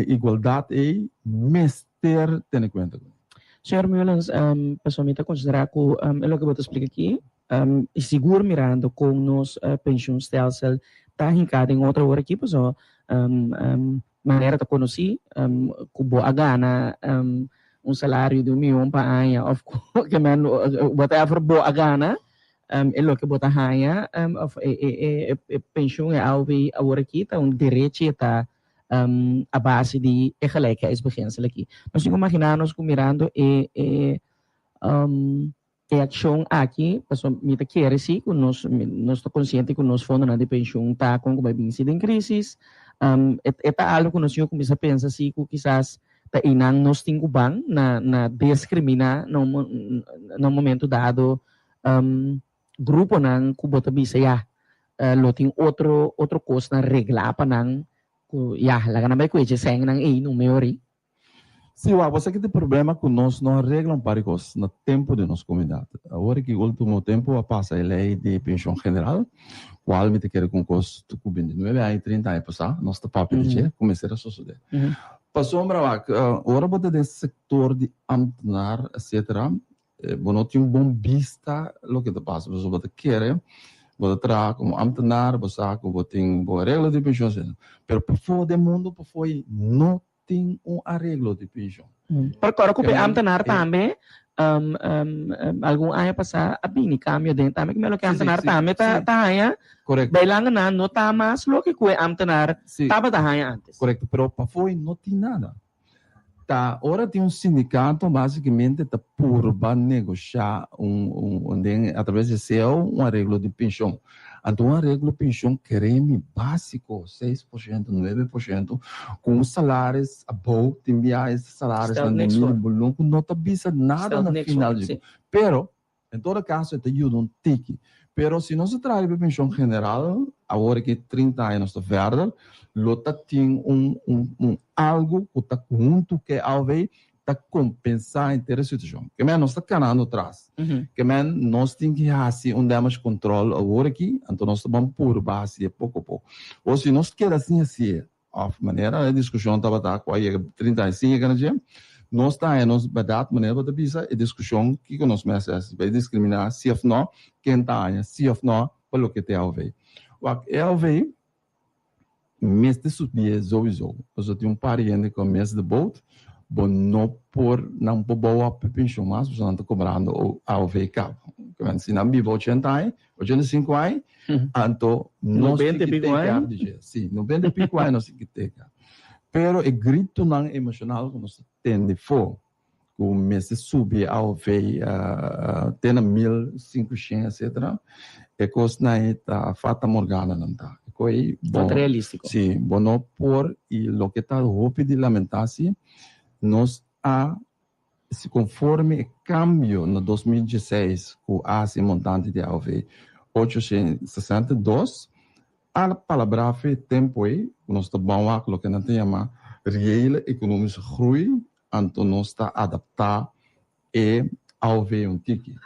igualdat ei mester tene kuenta ku. Señor Meulens, pasobra mi ta considera cu e loke bo ta splica aki, y sigur mirando con nos pensioenstelsel ta hinca den otro awor aki, pasobra manera ta conoci cu bo a gana un salario di un miyon pa aña of whatever bo a gana, e loke bo ta haña of e pensioen, e AOW awor aki ta un derechi, e ta a base di e gelijkheidsbeginsel aki. Nos tin ku imaginá nos ku mirando e e e akshon aki, pasobra mi ta kere si ku nos nos ta konsiente ku nos fondonan di penshun ta kon ku bai binsi den krisis. E ta algu ku nos tin ku kuminsá pensa si ku kisas ta einan nos tin ku ban na na deskriminá na un na un momento dado gruponan ku bo ta bisa ya lo tin otro otro kosnan reglá pa nan ku ya laga nan bai ku eche sènnan ei no meori. Sí, wak, bo sa ki ta e problema ku nos no a regla un par di kos na tempu di nos komunidat. Awor ki ultimo tempu a pasa e lei di penshon general, kual mi ta kere ku un kos ku bintinuebe aña, trinta aña pasá nos ta papia di dje ku mester a sosodé. Pasobra wak, ora bo ta den sektor di ambtenaar etcetera, Bo no tin un bon bista loke ta pasa, pasobra bo ta kere, bo ta traha komo ambtenaar, bo sa ku bo tin bo areglo di penshon asina, pero pafó den mundu pafó ei no tin un areglo di penshon. Pero kòrda ku p'e ambtenaar tambe algun aña pasá a bini kambio den tambe, ku loke ambtenaar tambe ta haña, bijlangenan no ta mas loke ku e ambtenaar tabata haña antes. Korekto, pero pafó ei no tin nada. Ta ora tin un sindikato basikamente ta purba negoshá un un den atraves di cao un areglo di penshon. Anto un areglo penshon kremi básiko 6%, 9% ku un salaris abou tin bia e salarisnan di mil bulon ku no ta bisa nada na final di pero En todo caso e ta yuda un tiki. Pero si nos a traha riba e pension general, awor aki 30 aña nos ta verder, lo ta tin un un un algo cu ta hunto cu e AOV ta compensa henter e situacion. Ke men nos ta canando tras. Ke men nos tin ki haci un damage control awor aki, anto nos ta ban purba haci'e poco poco. O si nos keda sin haci'e, Of manera e diskushon tabata ku a yega 35 yega na dje, nos ta haña nos bèrdat manera bo ta bisa e diskushon kiko nos mester hasi, bai diskriminá si òf nò, ken ta haña si òf nò pa loke ta e AOV. Wak, e AOV mester subié souiso, pasobra tin un par di hende ku a miss the boat, bo no por, nan por bou op e penshon mas pasobra nan ta kobrando AOV kaba. Si nan biba 80 aña, 85 aña, anto nos tin ki take care di dje. Sí, 90 y pico aña nos tin ki take care. Pero e gritonan emocional ku nos ta tende fo, ku mester subi e AOV te na 1500 etcetera, e kosnan ei ta fata morgana nan ta. E ko ei bo, realístiko. Sí, bo no por, i loke ta hopi di lamentá si, nos a Si konforme e kambio na 2016 ku a hasi e montante di AOV 862, a palabrá fe e tempu ei ku nos ta ban wak loke nan ta yama reële ekonomische groei, anto nos ta adaptá e AOV un tiki.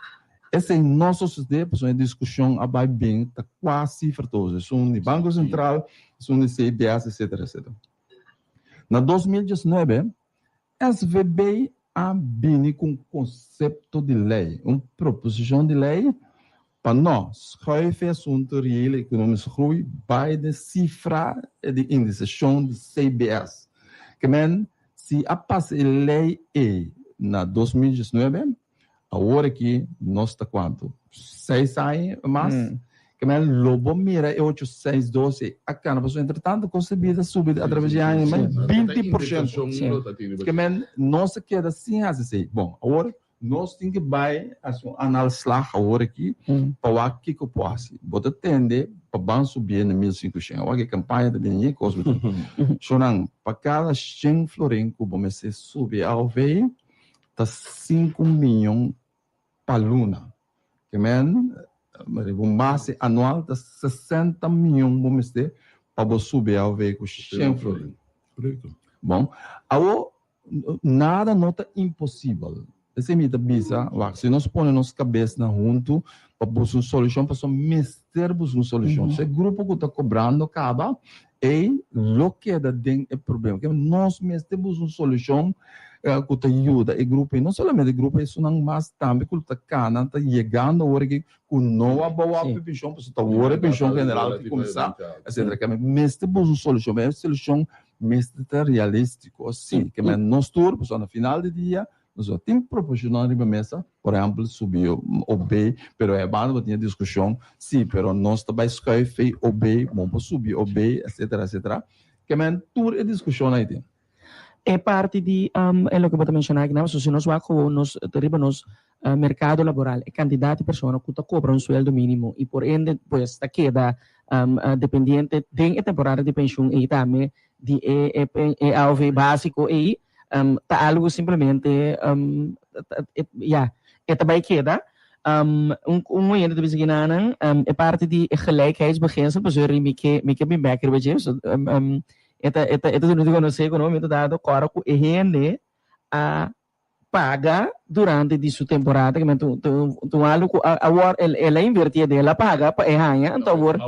Esei no sosodé pasobra e diskushon a bai bin ta kua sifra ta usa, esun di Banko Sentral, esun di CBS, etcetera, etcetera. Na 2019. SVB a bini ku un konsepto di lei, un proposishon di lei pa no schuif e asuntu reële ekonomische groei bai den sifra di indisashon di CBS. Ke men si a pasa e lei ei na 2019, awor aki nos ta kuantu? Seis aña mas? Ke men lo bo mira e ocho seis dos ei a kana pasobra entretanto kosto di bida a subi atraves di aña mas 20%. Ke men nos a keda sin hasi esei. Bon, awor Nos tin ki bai hasi un analslag awor aki pa wak kiko por hasi. Bo ta tende pa ban subié na 1500. Awor ki kampaña ta bini kos bo ta. Shownan, pa kada shen florin ku bo mester subi aov ta sinku miyon pa luna. Ke men riba un base anual ta 60 miyon bo mester pa bo subi aov ku shen florin. Bon, awor Nada no ta imposibel. Esei mi ta bisa, wak, si nos pone nos kabesnan huntu pa buska un solushon, pasobra mester buska un solushon. Si e grupo ku ta kobrando kaba, ei lo keda den e problema. Ke nos mester buska un solushon ku ta yuda e grupo ei, no solamente e grupo ei, esunnan mas tambe ku ta kana, ta yegando awor aki ku no a bou op e penshon, pasobra ta awor e penshon general ta kuminsá, etcetera. Ke mester buska un solushon, e solushon Mester ta realístiko, sí. Ke men nos tur, pasobra na final di dia, nos no tin proposishonnan riba mesa, por ehèmpel subi OB, pero e banda bo tin e diskushon, sí, pero nos ta bai skuif ei OB, bon por subi OB, etcetera, etcetera. Ke men tur e diskushonnan ei tin. E parti di e loke bo ta menshoná aki nan, si nos wak gewoon nos ta riba nos merkado laboral, e kantidat di persona ku ta kobra un sueldo mínimo i por ende pues ta keda dependiente den e temporada di penshun ei tambe di e e AOV básiko ei ta algu simplemente ya e ta bai keda. Un un oyente ta bisa kinanan e parti di e gelijkheidsbeginsel pasobra mi ke mi ke bin bèk riba dje e ta e ta e ta duna di konosé ku na momento dado kòrda ku e hende a paga durante di su temporada, que tu tu tu algo ku awor el el a inverti el a paga pa e haña, anto awor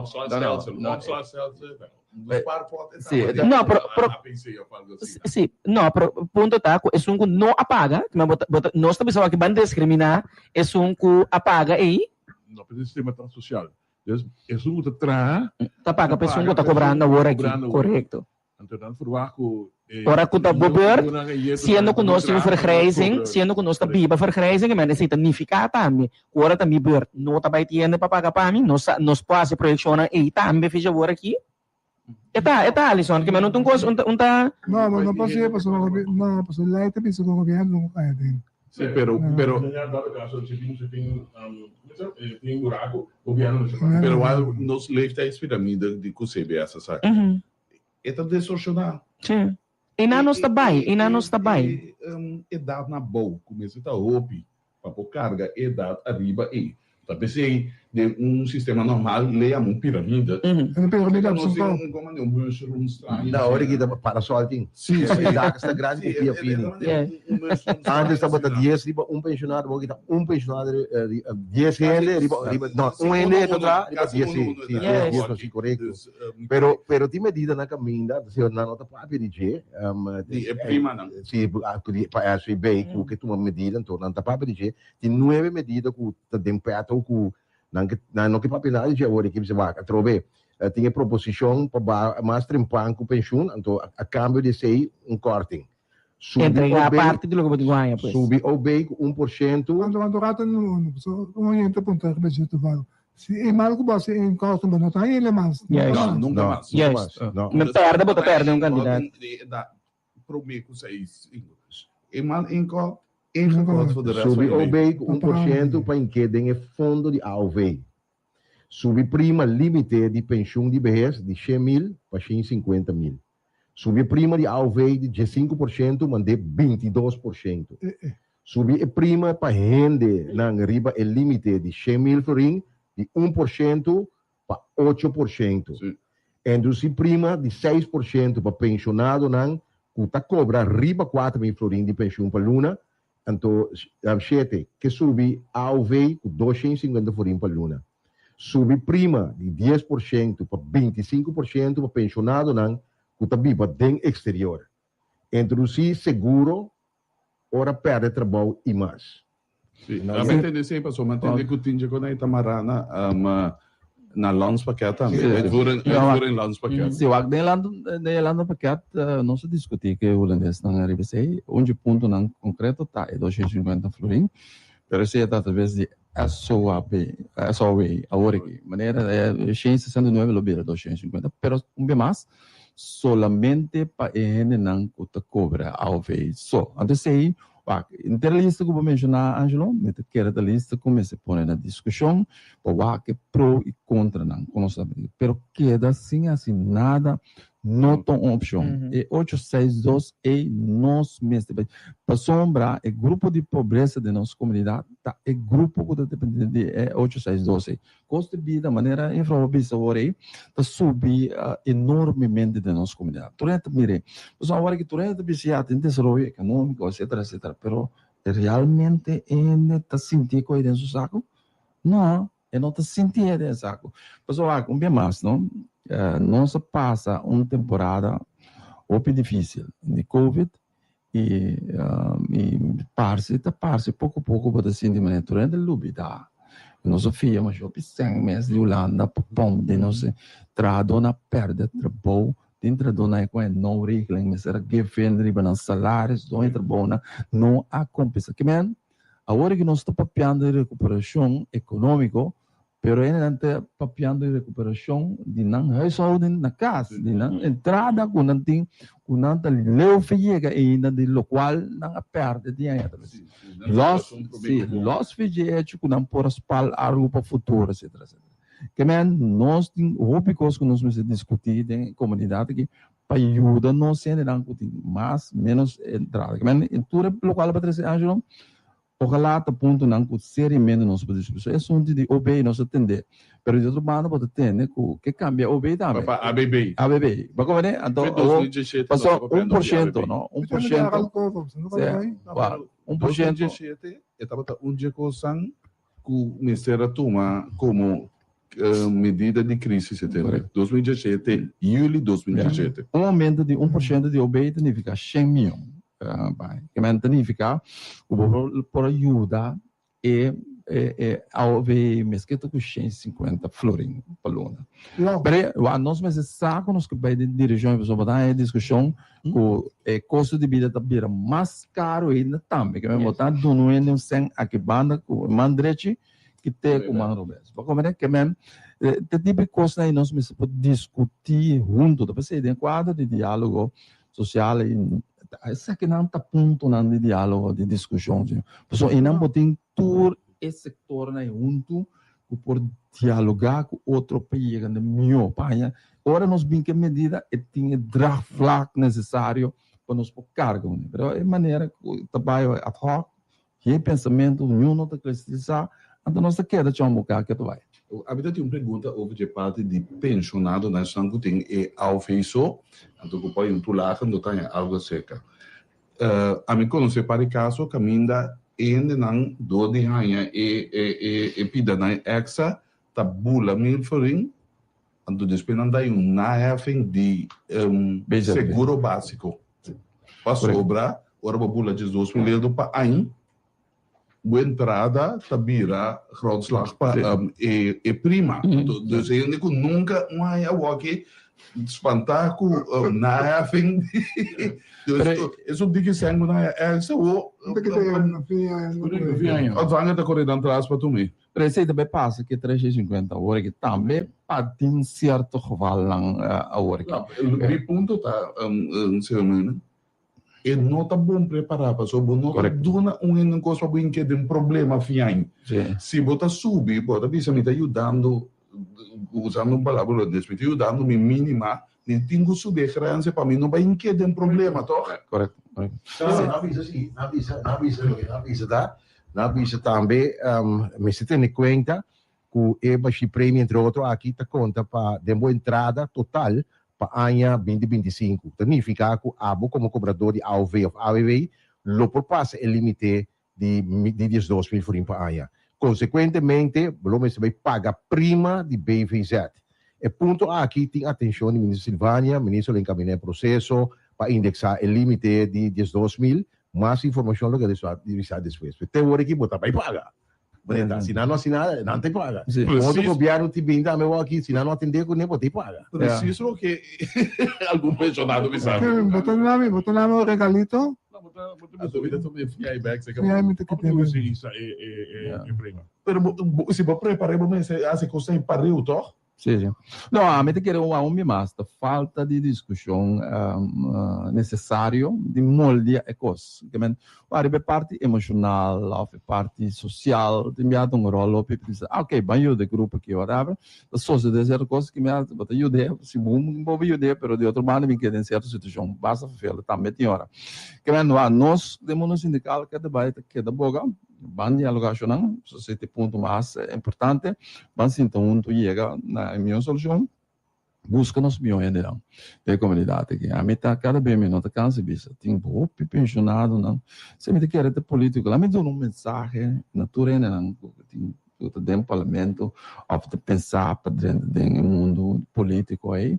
Sí, No, pero pero sí, no, pero punto ta ku esun ku no a paga, ku bo ta bo ta nos ta bisa aki ban diskriminá esun ku a paga ei. No, pero e sistema ta sosial. Dus esun ku ta traha ta paga pa esun ku ta kobrando awor aki, korekto. Anto nan verwacht ku e Ora ku ta bo beurt, siendo ku nos tin un vergrijzing, siendo ku nos ta biba vergrijzing, men esei ta nifiká tambe ku ora ta mi beurt no ta bai tiende pa paga pa mi, nos sa, nos por hasi proyekshonnan ei tambe fisha awor aki. E ta, e ta Alison, ke men no ta un kos, un ta, un ta. No, bo no por hasié pasobra gobi, no, pasobra lei ta bisa ku gobièrnu no por kaya den. Sí, pero, pero. Pero wal nos leeftijdspyramide di ku CBS a saka. E ta distorsioná. Sí. Einan nos ta bai, einan nos ta bai. E edat na bou ku mester ta hopi pa por karga e edat ariba ei. Ta p'esei den un sistema normal le yama un piramide. Un piramide Nos tin un como un mushroom straño. Na ora ki ta parasol tin. Sí, sí. E dak sta grandi ku pia fini. Antes tabata dies riba un pensionado, awor ki ta un pensionado riba dies hende riba riba no un hende ta traha riba dies sí, sí, dies dies sí korekto. Pero, pero tin medidanan kaminda, si nan no ta papia di dje. Di e primanan. Si, pa SVB ku ke tuma medida, anto nan ta papia di dje. Tin nuebe medida ku ta den pèto ku nan ke, nan no ke papia nada di dje awor aki. Bisa wak, atrobe tin e proposishon pa ba mas trempan ku penshun, anto a kambio di esei un kòrting. Subi Entregá OB, parti di loke bo tin ku haña, pues. Subi OB ku 1%. Cuanto cuanto rato no no so un oyente puntra riba dje toevallig. Si e mal ku bo hasi e inkosten bo no ta haña ele mas. Juist. No, nunca mas. Nunca Juist. mas. No. Men perde bo ta perde un kandidat. Prome ku seis. E mal inko ingekort voor de rest Subi van je OB leven. ku 1% pa ink'é den e fondo di AOV. Subi prima limite di penshun di behes di 100.000 pa 150.000. Subi e prima di AOV di 15% mand'é 22%. Subi e prima pa hendenan riba e limite di 100.000 florin di 1% pa 8%. Endusi prima di 6% pa penshonadonan ku ta kobra riba 4.000 florin di penshun pa luna, anto shete ke subi AOV ku 250 florin pa luna. Subi prima di 10% pa 25% pa penshonadonan ku ta biba den eksterior. Introdusí seguro. ora pèrdè trabou i mas. Sí, a mi tende esei pasobra mi a tende ku tin dje ku nan ta mará na na landspakket tambe, uitvoering uitvoering landspakket. Sí, wak den land den e landenpakket nos a diskutí ku e hulandesnan riba esei. Un dje puntonan konkreto ta e 250 florin, pero esei a ta atraves di SOAB, SOW, awor aki. Manera e 169 lo bira 250, pero un bia mas solamente pa e hendenan ku ta kobra AOV so. Anto esei Wak, henter lista ku bo menshoná, Angelo, mi ta kere ta lista ku mester pone na diskushon pa wak e pro i kontranan ku nos ta mira. Pero keda sin hasi nada no ta un opshon. E ocho seis dos ei nos mester bai. Pasobra e grupo di pobresa den nos komunidat ta e grupo ku ta depende di e ocho seis dos ei. Kosto di bida, manera juffrouw a bisa awor ei, ta subi enormemente den nos komunidat. Tur hende ta mira ei. Pasobra awor aki tur hende ta bisa ya tin desaroyo ekonómiko etcetera etcetera, pero realmente e hende ta sinti e kos den su saku? No, e no ta sinti e den e saku. Pasobra wak, un bia mas no, nos a pasa un temporada hopi difisil di covid I i parse ta parse poko poko bo ta sinti manera tur hende lubida. Nos a fia masha hopi sèn mes di Hulanda pa pon den nos trahadónan a pèrdè trabou, tin trahadónan ku e nou regeling mester a geven riba nan salaris, doño di trabounan no a kompensá. Ke men awor ku nos ta papiando di rekuperashon ekonómiko Pero hendenan ta papiando di recuperacion di nan huishouding na cas, di nan entrada cu nan tin, cu nan ta leu fe yega ainda di locual nan a perde di aña atrás. Los, si, los fe dje hecho cu nan por a spal algo pa futuro, etcetera, etcetera. Ke men, nos tin hopi cos cu nos mester discuti den e comunidad aki pa yuda nos hendenan cu tin mas, menos entrada. Ke men, tur e locual a trece Angelo, Ojalá ta puntonan ku seriamente nos por diskutí. So e asuntu di OB nos a tendé, pero di otro banda bo ta tende ku ke kambia OB tambe. Pa ABB. ABB. Bo komprendé? Anto awor pasó un por shento, no? Un por shento. Un por shento. 2017 e tabata un dje kosan ku mester a tuma komo medida di krisis e tempu. 2017, yüli 2017. Un oumento di un por shento di OB ta nifiká shen mion. Ke men ta nifiká ku bo por a yuda e AOV meske ta ku 150 florin pa luna. Pero wak nos mester sa ku nos ke bai den direkshon pasobra bo ta haña e diskushon ku e kosto di bida ta bira mas karu ainda tambe. Ke men bo ta duna un hende un sèn aki banda ku e man drechi kite ku man robes. Bo komprende? Ke men te tipo di kosnan ei nos mester por diskutí huntu. Ta p'esei den kuadro di diálogo sosial ei esakinan ta puntonan di diálogo, di diskushon. Pasobra einan bo tin tur e sektornan ei huntu ku por dialogá ku otro pa yega na mihó paña. Ora nos bin ku e medida e tin e draagvlak nesesario pa nos por karga un. Pero e manera ku ta bai ad hoc, e pensamentu niun no ta kristalisá, anto nos ta keda chon boká ke ta bai. Ami ta tin un pregunta over dje parti di penshonadonan esnan ku tin e AOV so, anto ku por hay un toelage anto ta haña algo aserka. Ami konosé par di kaso kaminda e hendenan dor di haña e e pidanan èkstra ta bula mil florin, anto despues nan ta haña un naheffing di seguro básiko. Pasobra ora bo bula 12.000 euro pa aña, bo entrada ta bira grondslag pa e prima. Dus hende ku nunka un haña awor-aki spantá ku naheffing. Dus esun tiki sèn ku nan haña èkstra awor ontvanger ta kore nan tras pa tum'é. Pero esei ta bai pasa ku e 350 awor aki tambe pa tin sierto gevalnan awor aki. Mi punto ta, señor Mena, e no ta bon prepará pasobra bo no ta duna un hende un kos pa bo hinke den problema fiain. Si bo ta subi, bo ta bisa mi ta yudando, usando un palabra holandés, mi ta yudando mi mínima, mi tin ku subi e grense pa mi no bai hinke den problema, tòg? Korekto. Nan a bisa si, nan a bisa, nan a bisa loke nan a bisa ta, nan a bisa tambe mester tene kuenta ku e bashi premie entre otro aki ta konta pa den bo entrada total pa aña 2025. Ta nifiká ku abo komo kobradó di AOV òf AWW lo por pasa e límite di di 12.000 florin pa aña. Konsekuentemente bo lo mester bai paga prima di BVZ. E punto aki tin atenshon di Minister Silvania, Minister lo enkaminá e proseso pa indeksá e límite di 12.000. Mas informashon lo keda bisa despues. Pero te ora ki bo ta bai paga. Bo si nan no hasi nada, nan ta paga. Otro gobièrnu tin bini tambe awor aki, si nan no atendé kuné, bo ta paga. Precies loke algun pensionado bisa mi. Bo ta duna mi, bo ta duna mi un regalito? Pero si bo prepara bo mester hasi cos ei pariu toch? Sí, sí. No, ami ta kere un aun mi mas ta falta di diskushon nesesario di moldia e kos. Ke men, wak riba e parti emoshonal òf e parti sosial tin bia ta un ròl hopi bisa, ah ok, ban yuda e grupo aki whatever. Ta sosodé sierto kos ki mi a bo ta yud'é, si bo bo por yud'é, pero di otro banda mi keda den sierto situashon basta ferfel tambe tin ora. Ke men, wak nos den mundo sindikal ke ta bai ta keda boga. Ban dialoga cu nan, so esey ta e punto mas importante. Ban sinta hunto yega na e miho solucion, busca nos miho hendenan den e comunidad aki. Ami ta cada bes mi no ta cansa bisa, tin hopi pensionadonan, si mi ta kere ta politico, laat mi duna un mensahe na tur hendenan cu tin cu ta den parlamento of ta pensa pa drenta den e mundo politico ey,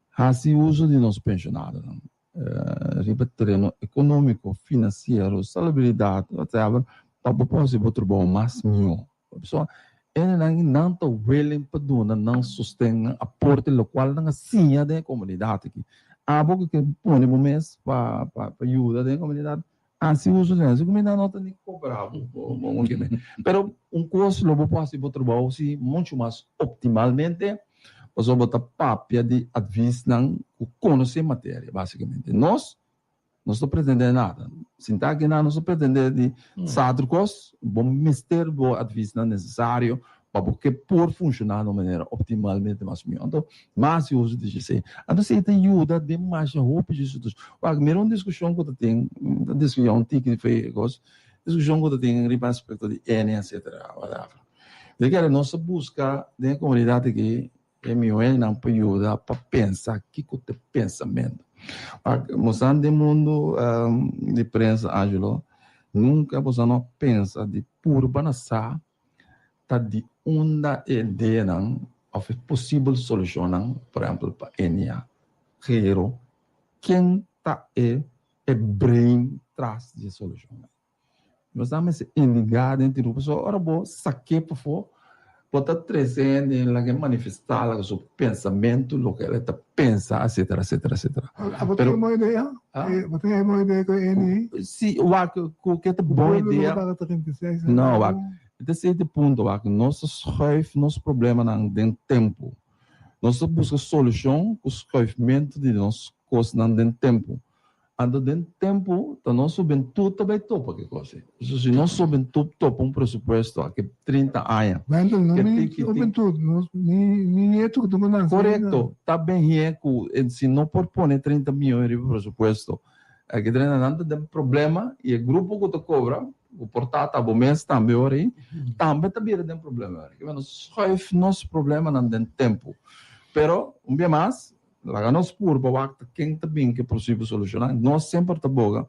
haci uso di nos pensionadonan. Riba tereno ekonómiko, finansiero, salubridat, whatever, pa bo por hasi bo trabou mas mihó. Pasobra hendenan nan ta willing pa duna nan sosten, nan aporte, lokual nan a siña den e komunidat aki. Abo ku ke pone bo mes pa pa yuda den e komunidat, hasi uso di nan. Si komunidat no ta ni koperá bo, bo Pero un kos lo bo por hasi bo trabou si muchu mas optimalmente. Pasobra bo ta papia di advisnan ku konosé materia, basikamente. Nos, nos no pretendé nada. Sintá aki nan, nos no pretendé di sa tur kos. Bo mester bo advisnan nesesario pa bo ke por funshoná na un manera optimalmente mas mihó. Anto, mas i uso di dje. Anto esei ta yuda den masha hopi dje situashon. Wak, mira un diskushon ku ta tin, ta diskushon un tiki di fe kos, diskushon ku ta tin riba aspekto di ene, etsetera, whatever. De kere nos ta buska den e komunidat aki e mihó hendenan pa yuda pa pensa kiko ta e pensamentu. Bosan den mundu di prensa Angelo nunka bosan no a pensa di purba na sa ta di unda e ideanan òf e posibel solushonnan por ehèmpel pa Enia Gero ken ta e e brain tras di e solushonnan. Nos ta mester indigá den tiru pasobra ora bo sak'é pafó, bo ta trese hende laga e manifestá laga su pensamentu, loke el ta pensa, etcetera, etcetera, etcetera. Abo tin un bon idea? Bo tin un bon idea ku e ni? Si, wak, ku ke ta bon idea. No, wak, e ta sete punto, wak, nos ta schuif nos problemanan den tempu. Nos ta buska solushon ku schuifmentu di nos kosnan den tempu. Anto den tempu ta nos hubentut ta bai topa ke kos ei. Pasobra si nos hubentut topa un presupuesto aki 30 aña. Wendel, no mi hubentut, nos mi mi nietu ku tin ku nase. Korekto, ta ben hie ku si no por pone 30 mion riba presupuesto aki 30 nan ta den problema i e grupo ku ta kobra ku por ta ta bo mes tambe ora ei tambe ta bira den problema ora ei. Nos schuif nos problemanan den tempu. Pero un bia mas Laga nos purba wak ta ken ta bin ke posibel solushoná. Nos semper ta boga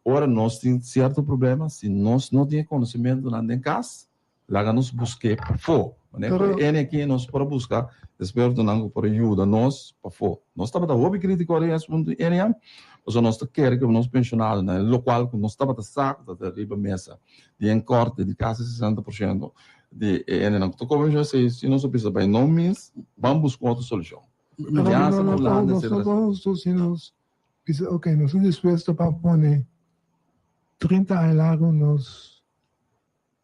ora nos tin sierto problema, si nos no tin e konosementunan den kas, laga nos busk'é pafó. Manera ku e ene aki nos por a buska ekspertonan ku por a yuda nos pafó. Nos tabata hopi kritiko riba es punto ene ya, pasobra nos ta kere ku nos penshonadonan, lokual ku nos tabata sa ku ta riba mesa di en korte di kasi 60% di e hendenan ku ta kobra penshon, si nos a bisa bai no mis, ban buska un otro solushon. Pero no, no, no, nos no ta hustu si nos bisa, ok, nos ta dispuesto pa pone 30 aña largu nos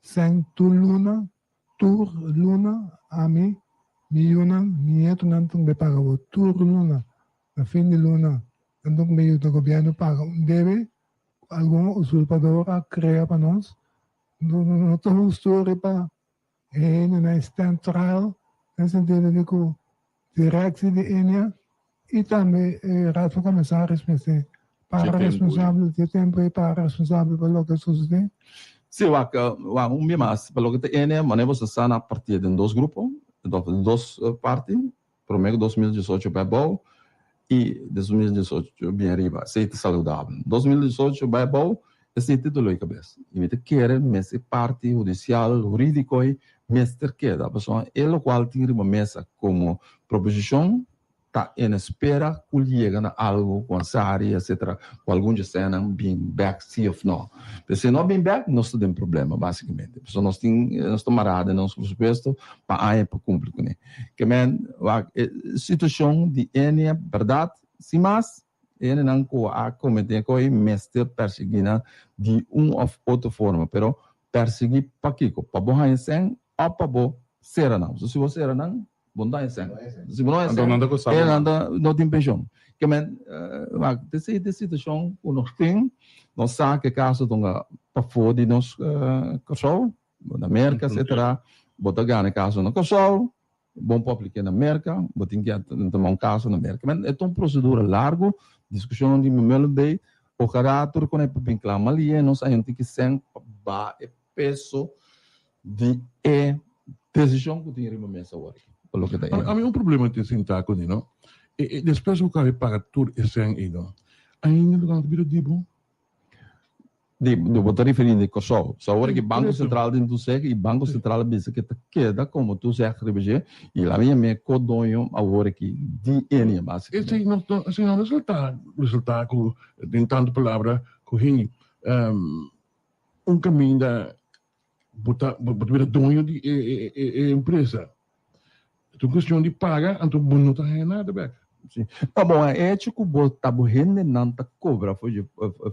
sèn tur luna, tur luna, ami, mi yunan, mi nietonan ta kumbe paga bo tur luna, na fin di luna nan ta kumbe yuda gobièrnu paga un debe ku algun usurpador a krea pa nos. No, no ta hustu riba E hendenan stand trial den sentido di ku direktie di Enea i tambe e Raad van Commissaris mester para responsabel di e tempu ei para responsabel pa loke a sosodé. Sí, wak, wak un bia mas, pa loke ta Enea, manera bo sa sa nan a partia den dos grupo, den dos parti, Promé ku 2018 bai abou i 2018 bin ariba. Esei ta saludabel. 2018 bai abou, esei ta doló e kabes. I mi ta kere mester e parti hudisial, hurídiko ei mester keda. Pasobra e lokual tin riba mesa komo proposishon. Ta en espera ku yega na algu ku Ansari etcetera ku algun dje esnan bin bek si of no. Pero si e no bin bek nos ta den problema basikamente. Pasobra nos tin nos ta mará den nos presupuesto pa aña pa kumpli kuné. Ke men wak e situashon di Enia bèrdat sin mas e hendenan ku a kometé ko'i mester persiguí nan di un of otro forma pero persiguí pakiko? Pa bo haña sèn of pa bo sera nan? So si bo sera nan Bo no ta hesèn. Si bo no Anto hesèn, nan ta kosa e bo nan mas. ta no tin penshon. Ke men, wak, t'esei t'e situashon ku nos tin. Nos sa ku e kaso ta un pafó di nos Kòrsou, na Merka, etsetera. Bo ta gana e kaso na Kòrsou, bo por aplik'é na Merka, bo tin ke tuma un kaso na Merka. Men, e ta un prosedura largu, diskushon di Meulenbeek, ojalá tur ku nan por bin kla. Malie nos a henter ki sèn pa baha e peso di e desishon ku tin riba mesa awor aki pa loke ta A mi un problema tin sintá kuné no. E e despues ku kabe paga tur e sèn ei no, ainda lo ta bira di bo? Di bo ta referí di Kòrsou. So awor aki Banko Korekto. Sentral tin toezicht i Banko Sentral a bisa ke ta keda komo toezicht riba dje i laga yam'é ko-doño awor aki di Ennia basikamente. Esei no no esei no resultá resultá ku den tantu palabra ku hey un kaminda Bo ta bo ta bira doño di e e e e empresa. Ta un cuestion di paga, anto bo no ta haña nada bek. Sí. No, bon, e hecho cu bo ta bo hendenan ta cobra for dje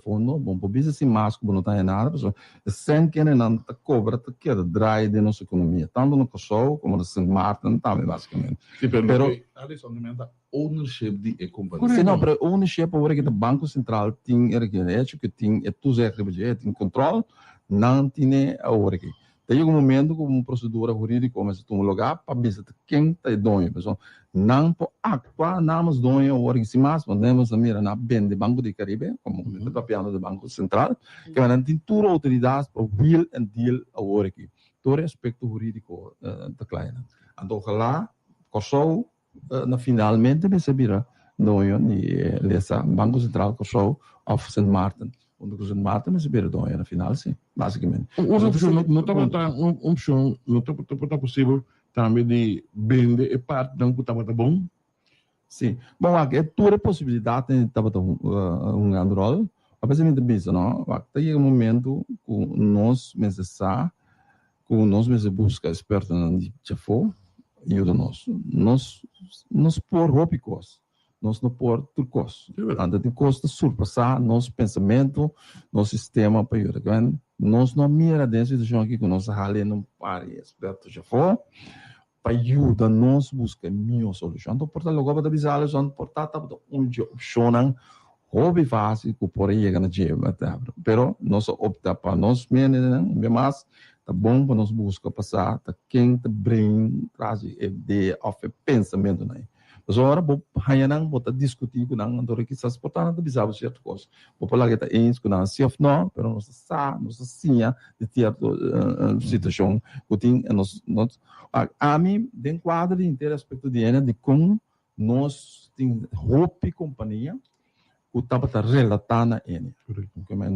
fondo, bo no por bisa sin mas cu bo no ta haña nada, pasobra e cen cu hendenan ta cobra ta keda draai den nos economia, tanto na Curaçao como na Sint Maarten tambe, basicamente. Sí, pero Pero loke Alison ta menta ownership di e compania. Sí, no, pero ownership awor aki ta Banco Central tin e hecho cu tin e toezicht riba dje, tin control, Nan tine awor aki. Ta yega un momento ku un prosedura hurídiko mester tuma lugá pa bisa ta ken ta e doño. Pasobra nan por aktua namens doño awor aki sin mas, pasobra nos a mira nan a bende Banco di Caribe, komo mi ta papiando di Banco Sentral, kaba nan tin tur outoridat pa wheel and deal awor aki. Tur e aspekto hurídiko ta kla einan. Anto ojalá Kòrsou Na finalmente mester bira doño di e lesa Banco Central Kòrsou òf Sint Maarten. Huntu ku Sint Maarten mester bira doño na final si, basikamente. Un opshon no tabata un opshon no tabata posibel tambe di bende e partinan ku tabata bon? Si. Bon wak e tur e posibilidatnan tabata hungando ròl. Apesar mi ta bisa no, wak ta yega momento ku nos mester sa Ku nos mester buska espertonan di djafó yuda nos. Nos nos por hopi kos, nos no por tur kos. Anto tin kos ta surpasá nos pensamentu, nos sistema pa yuda. Kwen nos no a mira den e situashon aki ku nos a hala hende un par di esperto djafó pa yuda nos buska e mihó solushon. Anto por ta loke bo ta bisa Alison por ta tabata un dje opshonnan hopi fásil ku por a yega na dje pero nos a opta pa nos mendenan un bia mas ta bon pa nos buska pa sa ta ken ta bring tras di e idea òf e pensamentunan ei. Pasobra ora bo haña nan bo ta diskutí ku nan anto kisas por ta nan ta bisa bo sierto kos bo por laga e ta eens ku nan si òf no pero nos ta sa nos ta siña di sierto situashon ku tin en nos ami den kuadro di henter aspekto di hende dikon Nos tin hopi kompania ku tabata relatá na Eni.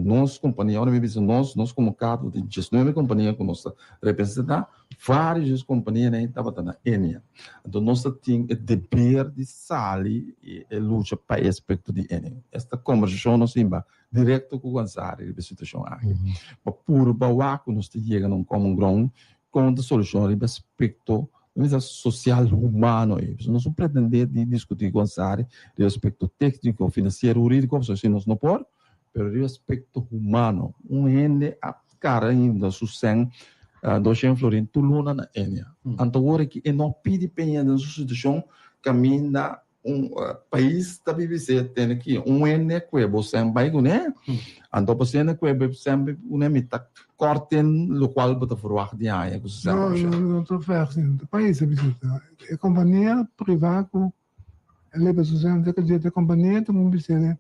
Nos kompania, ora mi bisa nos, nos komo Kato tin diesnuebe kompania ku nos ta representá, vários di es kompanianan ei tabata na Eni. Anto nos ta tin e deber di sali i e lucha pa e aspekto di Eni. Esta kombersashon nos himba direkto ku Ansari riba e situashon aki. Pa purba wak ku nos ta yega na un common ground kon ta solushon riba aspekto Mi ta social humano ei. Pasobra nos no pretende di discuti cu Ansari riba aspecto tecnico, financiero, huridico, pasobra esei nos no por, pero riba aspecto humano. Un hende a cara ainda su cen doshen florin tur luna na Enia. Anto awor aki e no pidi peña den su situacion caminda Un pais ta bibi se tene ki un hende kue bo sem bai kuné, anto pa hende kue bo sem bai kuné mi ta korten lokual bo ta verwagt di haña ku su sem No, no, no ta ver sin. E pais a bisita. E kompania privá ku a leba su sem te ku e kompania ta mun bis'é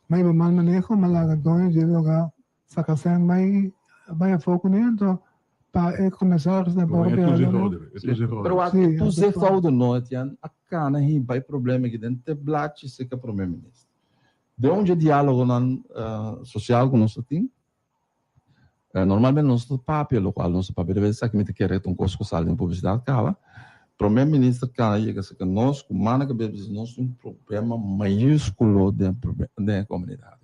mai bo mal maneho, ma laga doño dje lugá Saka sèn bai bai afó kuné anto pa e komisaris na por bira lo no. Pero wak e toezichthouder no Etienne a kana hiba e problema aki den te blachi seka prome minister. Den un dje dialogonan sosial ku nos ta tin normalmente nos ta papia lokual nos ta papia de bes esaki mi ta kere ta un kos ku sali den publisidat kaba. Prome Minister Cana yega cerca nos cu man na cabeza bisa nos tin un problema mayusculo den den e comunidad.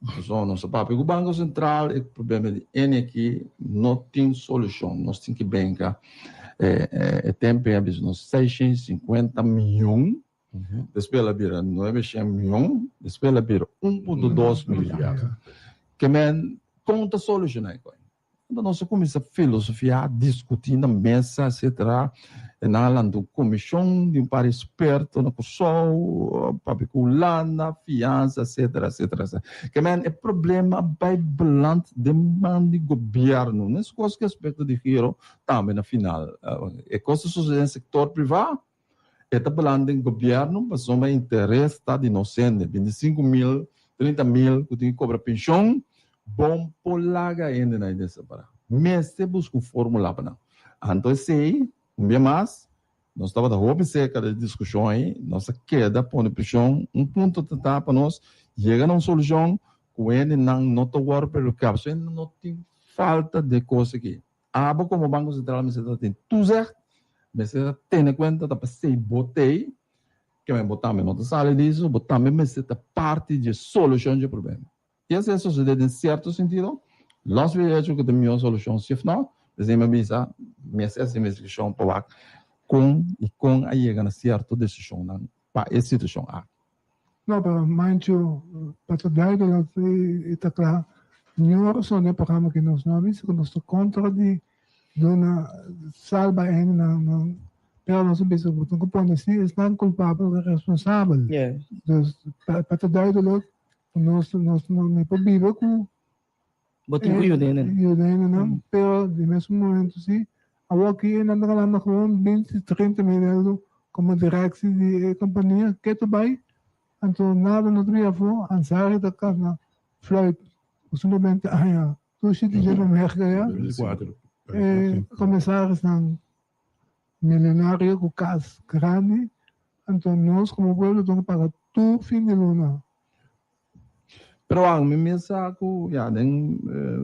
Pasobra nos a papia cu Banco Central e problema di ene aki no tin solucion. Nos tin ki benca e tempo a bisa nos 650 miyon, despues el a bira 900 miyon, despues el a bira 1.2 milyard. Ke men con ta soluciona e coin? Unda nos a kuminsá filosofiá, diskutí na mesa, etcetera. E nan a lanta un komishon di un par eksperto na Kòrsou, papia ku Hulanda, fiansa, etcetera, etcetera, etcetera. Ke men e problema a bai beland den man di gobièrnu. Meskos ku aspekto di giro tambe na final. E kos ta sosodé den sektor privá, e ta beland den gobièrnu pasobra interes ta di nos hende. 25 mil, 30 mil ku tin ku kobra penshon, Bon por laga hendenan desapará. Mester buska un fórmula pa nan. Anto esei, un bia mas, nos tabata hopi serka di e diskushon ei, nos a keda pone preshon, un punto ta ta pa nos yega na un solushon ku hendenan no ta wòrdu perhudiká, pasobra hendenan no tin falta di e kos aki. Abo komo Banko Sentral mester ta tin toezicht, mester ta tene kuenta ta p'esei bo t'ei, ke bo tambe no ta sali di eso, bo tambe mester ta parti dje solushon dje problema. I esei a sosodé den sierto sentido, los di e hecho ku ta mihó solushon si òf nò, p'esei mi a bisa mester hasi investigashon pa wak kon i kon a yega na sierto desishonnan pa e situashon aki. No, pero Mancho, pa ta duidelijk i ta kla, niun rason den e programa aki nos no a bisa ku nos ta kontra di duna salba hende nan, pero nos a bisa ku bo tin ku pone si esnan kulpabel responsabel. Dus pa ta duidelijk Nos nos no mi por biba ku Bo tin ku yuda hende. Yuda hendenan, pero di mesun momento si awor aki nan ta ganando gewoon 20, 30 mil euro komo direktie di e kompania ketu bai, anto nada no ta bira afó, Ansary ta kana fluit ku simplemente aña tur shiti dje na Merka ya, e komisarisnan milionario ku kas grandi, anto nos komo pueblo tin ku paga tur fin di luna. Pero wak, mi mes sa ku ya den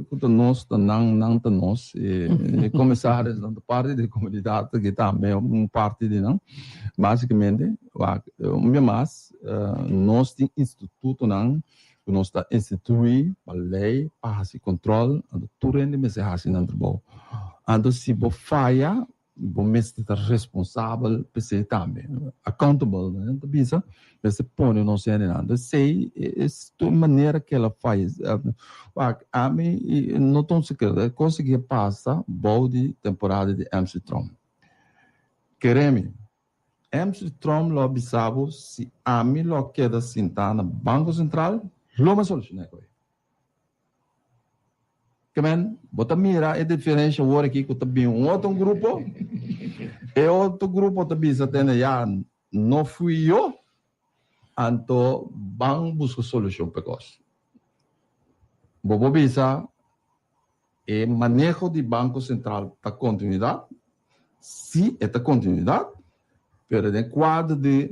ku ta nos ta nan, nan ta nos. E komisarisnan ta parti di e komunidat aki tambe, un parti di nan. Basikamente, wak, un bia mas nos tin institutonan ku nos ta instituí pa lei pa hasi kontrol, anto tur hende mester hasi nan trabou. Anto si bo faya, bo mester ta responsabel p'esei tambe, accountable nan ta bisa, mester pone nos hendenan. Anto esei es tur manera ku el a faya. Wak, ami no ta un sekreto, e kos aki a pasa bou di temporada di MC Trump. Kere mi, MC Trump lo a bisa bo si ami lo a keda sintá na Banko Sentral, lo mi a solushoná e koe. Kemen, bo ta mira e diferensha awor aki ku ta bin un otro grupo, e otro grupo ta bisa tende ya no fui yo, anto ban buska solushon pa e kos. Bo por bisa E maneho di Banko Sentral ta kontinuidat? Sí, e ta kontinuidat, pero den kuadro di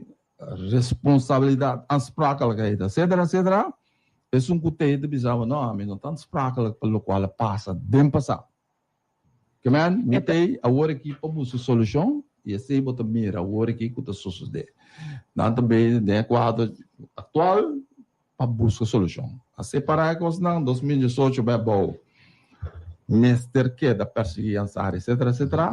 responsabilidat, aansprakelijkheid, etcetera, etcetera, esun ku t'ei ta bisa bo, no, ami no ta aansprakelijk pa lokual a pasa den pasado. Ke men, mi t'ei awor aki pa buska solushon i esei bo ta mira awor aki ku ta sosodé. Nan ta bei den e kuadro aktual pa buska solushon. A separá e kosnan, 2018 bai abou mester keda persiguí Ansary etcetera etcetera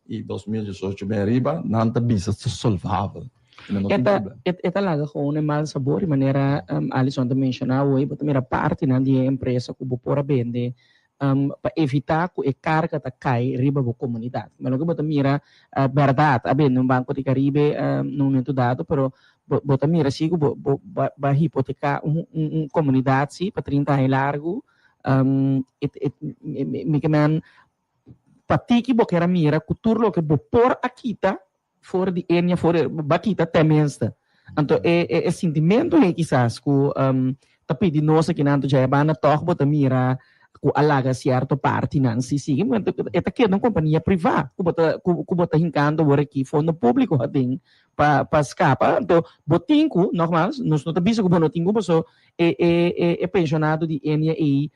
i 2018 bai ariba nan ta bisa ta solvabel i no tin problem. E ta laga gewoon e mal sabor i manera Alison ta menshoná awor bo ta mira partinan di e empresa ku bo por a bende pa evitá ku e karga ta kai riba bo komunidat. Ma loke bo ta mira bèrdat a bende un Banco di Caribe na un momento dado pero bo bo ta mira si ku bo bo ba hipoteká un un komunidat si pa 30 aña largu e e mi ke men pa tiki bo kier a mira ku tur loke bo por a kita for di enia for di ba kita tenminste. Anto e e e sintimentu ei kisas ku ta pidi nos akinan anto djaya banda tòg bo ta mira ku a laga sierto partinan si sigui e ta keda un kompania privá ku bo ta ku bo ta hinkando awor aki fondo públiko aden pa pa skapa anto bo tin ku nogmaals nos no ta bisa ku bo no tin ku paso e e e penshonado di enia ei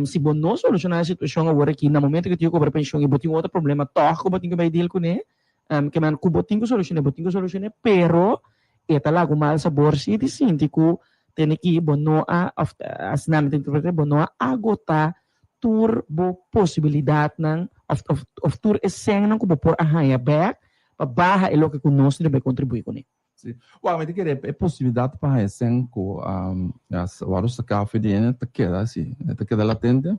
si bo no solushoná e situashon awor aki na momento ku tin ku kobra penshon i bo tin otro problema tòg ku bo tin ku bai deal kuné. Ke men ku bo tin ku solushoné, bo tin ku solushoné, pero e ta laga un mal sabor si di sinti ku tene ki bo no a, òf asina mi ta interpret'é, bo no a agotá tur bo posibilidatnan òf òf òf tur e sènnan ku bo por a haña bèk pa baha e loke ku nos tin bai kontribuí kuné. Sí. Wak, mi ta kere e posibilidat pa haña sèn ku wòrdu saká for di hende ta keda así, e ta keda latente.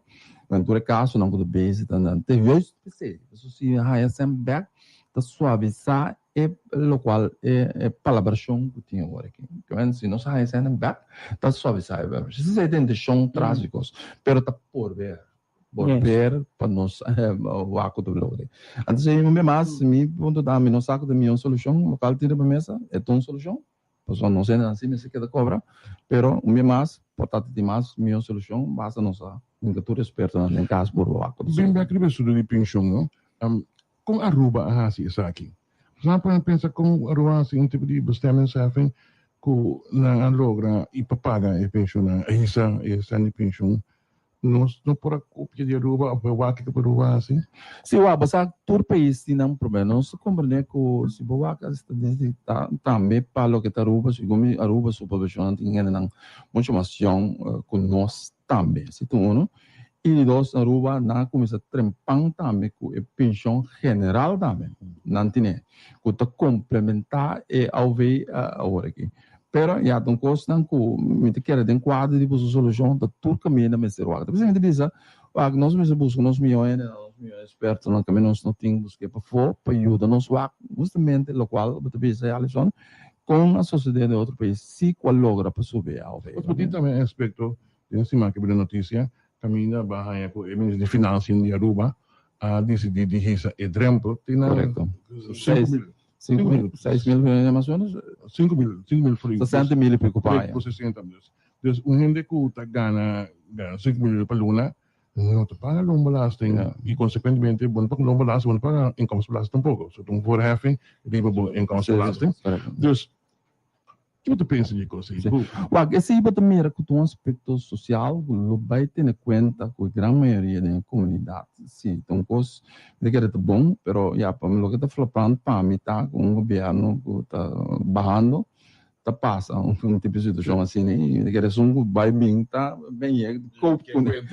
Den tur e kasonan ku ta bezig ta nan te juist p'esei. Pasobra si haña sèn bèk ta suavisá e lokual e palabrashon ku tin awor aki. Si nos haña sènnan bèk ta suavisá e palabrashon. Esei ta e intenshon tras di kos. Pero ta por ber. Por ber pa nos wak ku ta logra. Anto si un bia mas mi punto ta mi no sa ku ta mihó solushon lokal tin riba mesa, e ta un solushon, pasobra nos hendenan si mester keda kobra, pero un bia mas por ta tin mas mihó solushon basta nos a hinka tur ekspertonan den kas por wak ku ta Bin bek riba e estudio di penshon no, kon Aruba a hasi esaki? Nan por a pensa kon Aruba a hasi un tipo di bestemmingsheffing ku nan a logra i pa paga e penshonnan, a hisa e sèn di penshon. Nos no por a kopia di Aruba of e wak ku Aruba hasi? Si wak, bo sa tur pais tin nan problema. Nos ta komprende ku si bo wak estadistika tambe pa loke ta Aruba, segun mi Aruba su poblashonnan tin hendenan mucho mas yòn ku nos tambe. Esei ta uno. I di dos, Aruba nan a kuminsá trempan tambe ku e penshon general tambe nan tine ku ta komplementá e AOV awor aki. Pero ya ta un kosnan ku mi ta kere den kuadro di buska solushon ta tur kaminda mester wak. Ta p'esei mi ta bisa wak nos mester buska nos mihó hendenan, nos mihó ekspertonan kaminda nos no tin busk'é pafó pa yuda nos wak hustamente lokual bo ta bisa Alison kon a sosodé den otro pais si ku a logra pa subi e AOV. Otro tin tambe e aspekto den siman ke bira notisia kaminda ba haña ku e minister di finansian di Aruba a disidí di hisa e drempel te na 5000. 5 mil, 6 mil florin mas o menos? 5 mil, 5 mil florin. 60 mil y pico pa aña. 60 mil. Dus un hende cu ta gana 5 mil pa luna no ta paga loonbelasting y consecuentemente bo no paga loonbelasting, bo no paga inkomstenbelasting tampoco. So ta un voorheffing riba bo inkomstenbelasting. Dus Ki bo ta pensa di e kos ei? Sí. Wak, esei bo ta mira ku ta un aspekto sosial ku lo bai tene kuenta ku e gran mayoria den e komunidat. Sí, ta un kos mi ta kere ta bon, pero ya, pa mi loke ta flapant pa mi ta ku un gobièrnu ku ta bahando ta pasa un tipo di situashon asina i mi ta kere esun ku bai bin ta ben yega koop kuné,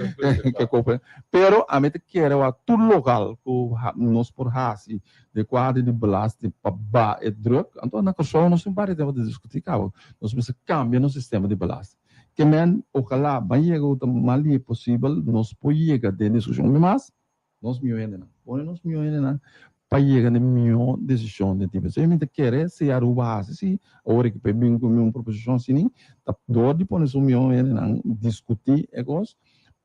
ke koop kuné. Pero ami ta kere wak tur lokal ku nos por hasi De kuadro di belasting pa ba e druk, anto na Kòrsou nos tin varios tema ta diskutí kaba. Nos mester kambia nos sistema di belasting. Ke men, ojalá ban yega ku ta mas lihe posibel nos por yega den diskushon. Mi mas, nos mihó hendenan. Pone nos mihó hendenan pa yega na e mihó desishon den tipo. Esei mi ta kere si Aruba hasi si awor aki pa e bin ku un proposishon asina, ta dor di pone su mihó hendenan diskutí e kos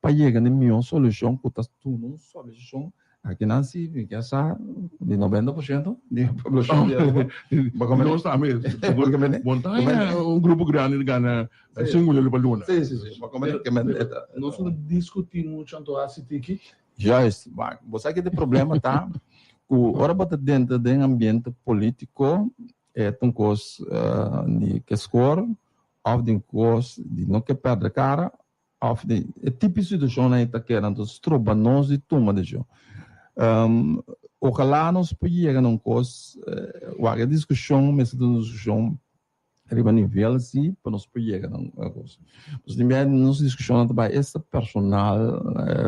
pa yega na e mihó solushon ku ta duna un solushon. Aki nan si mi ke sa di 90% di poblacion di Aruba. Nos tambe. Montaña un grupo grandi di gana 5 miljoen pa luna. Si, si, si. Nos no discuti mucho anto haci tiki. Juist. Bo sa ki e problema ta cu ora bo ta dentro den ambiente politico e ta un cos di ke score of di un cos di no ke perde cara Of di e tipo situacionnan ei ta keda anto stroba nos di tuma decision. Ojalá nos por yega na un cos, wak e discusion mester ta un discusion riba nivel si pa nos por yega na un cos. Pasobra tin bia nos discusionnan ta bai esta personal,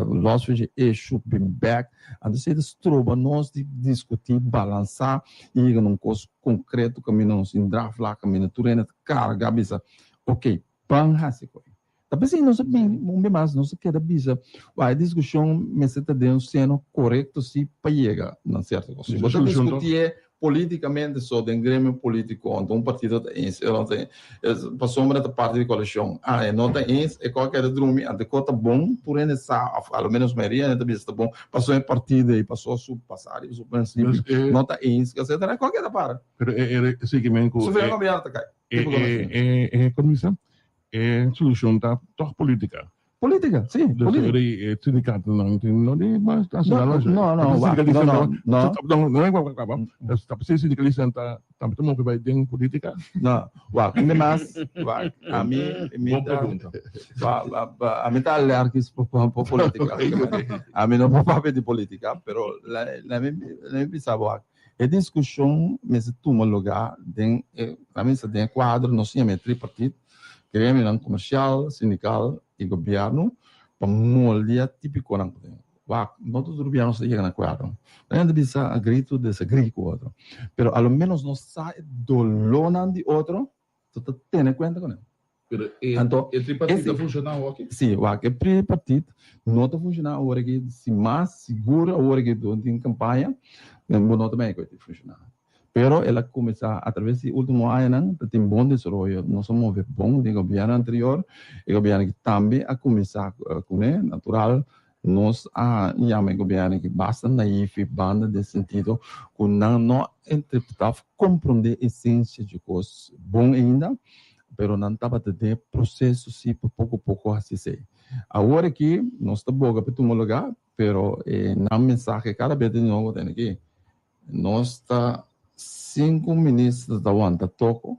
los for dje issue, bin bek, anto esei ta stroba nos di discuti, balansa y yega na un cos concreto caminda nos tin draagvlak, caminda tur hende ta carga bisa ok, ban haci cu ei. Ta p'esei nos a bin un be mas, nos a keda bisa, wak e diskushon mester ta den un seno korekto si pa yega na sierto kos. Si bo ta diskutié polítikamente so den gremio polítiko, anto un partido ta eens, e otro no ta eens, pasobra ta parti di koalishon, ah e no ta eens, e kos a keda drumi, anto e kos ta bon, tur hende sa, òf a lo ménos mayoria hende ta bisa ta bon, pasobra e partido ei pasó su pasado i su prinsipio no ta eens, etcetera, e kos a keda para. Pero e sigimen ku. Sufriendo gobierno ta kai. E komisa E solucion ta toch politica. Politica, si. Dus politica. E sindicatonan tin no di mas no, no, no, no, no, no. No, no, no, no, ta p'esei sindicalistanan ta tambe ta move bai den politica? No, wak, un de mas, wak, ami, mi Bon ta, pregunta. wa, wa, ami ta alergisch pa, pa, pa politica. Ami no por papia di politica, pero la, la mi, la mi bisa bo wak. E diskushon mester tuma lugá den e, laat mi bisa den e kuadro nos yama e tripartit, gremionan komersial, sindikal i gobièrnu pa moldia tipikonan ku tin. Wak, no ta tur bia nos ta yega na akuerdo. Nan hende bisa agree to disagree ku otro. Pero a lo menos nos sa e dolónan di otro, so ta tene kuenta ku nan. Pero e, Anto, e tripartit ese- ta funciona awor aki? Sí, wak, e tripartit no ta funciona awor aki, si mas sigur awor aki durante tin campaña, bo no ta mira cu e ta funciona. Pero el a cuminsa a traves di ultimo añanan ta tin bon desaroyo, nos a move bon den gobierno anterior, e gobierno aki tambe a cuminsa cune, natural Nos a yama e gobierno aki basta naif i banda den sentido ku nan no a interpreta of komprondé esensia dje kos bon ainda, pero nan tabata den e proseso si pa poko poko hasi esei. Awor aki nos ta boga pa e tuma lugá, pero e nan mensahe kada bes di nobo ta aki, nos ta sinku minister ta wanta toko.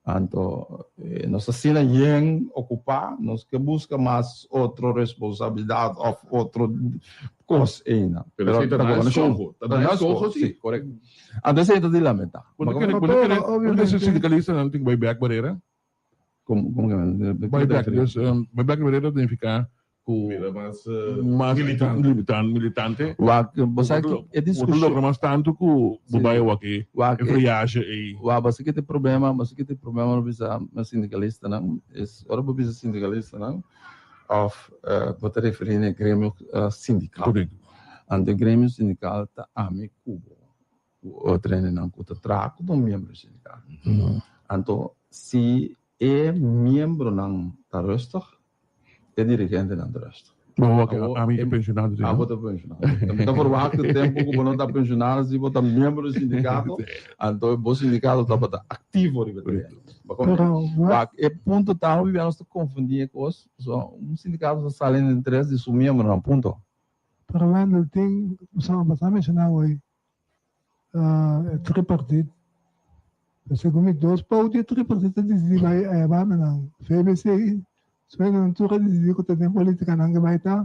Anto nos asina yen okupá, nos ke buska mas otro responsabilidat òf otro kos einan. Pero esei ta nan eskoho. Ta nan eskoho, sí. Korekto. Anto esei ta di lamentá. Bo ta kere, bo ta kere, bo ta kere sindikalistanan tin ku bai bèk barera? Komo, komo ke? Bai bèk, dus bai bèk barera ta nifiká ku Bira mas mas militante. militan, militante. Wak, bo sa ki e Bo ta diskushon. logra mas tantu ku bo Sí. bai awor aki Wak, e e- friaje ei. Wak, bo sa ki ta e problema, bo sa ki ta e problema ora bo bisa na sindikalistanan, es ora bo bisa sindikalistanan òf bo ta referí na e gremio sindikal. Korekto. Anto e gremio sindikal ta ami ku bo, ku otro hendenan ku ta traha ku ta un miembro sindikal. Anto si e miembronan ta rustig, E dirigentenan ta rèst. Bo wak ami ta pensionado si no? Abo ta pensionado. Mi ta verwacht e tempo ku bo no ta pensionado si bo ta miembro di sindikato, anto bo sindikato tabata aktivo riba e tereno. Bo komprende? Wak e punto ta hopi bia nos ta konfundi e kos, pasobra un sindikato ta sali na interes di su miembronan, punto. Pero Wendel tin, bo sa menshoná hoy, e tripartit. Segun mi dos pou di e tripartit ta disidí bai aya banda nan. VBC, suena nan tur a disidí ku ta den politika nan ke bai ta.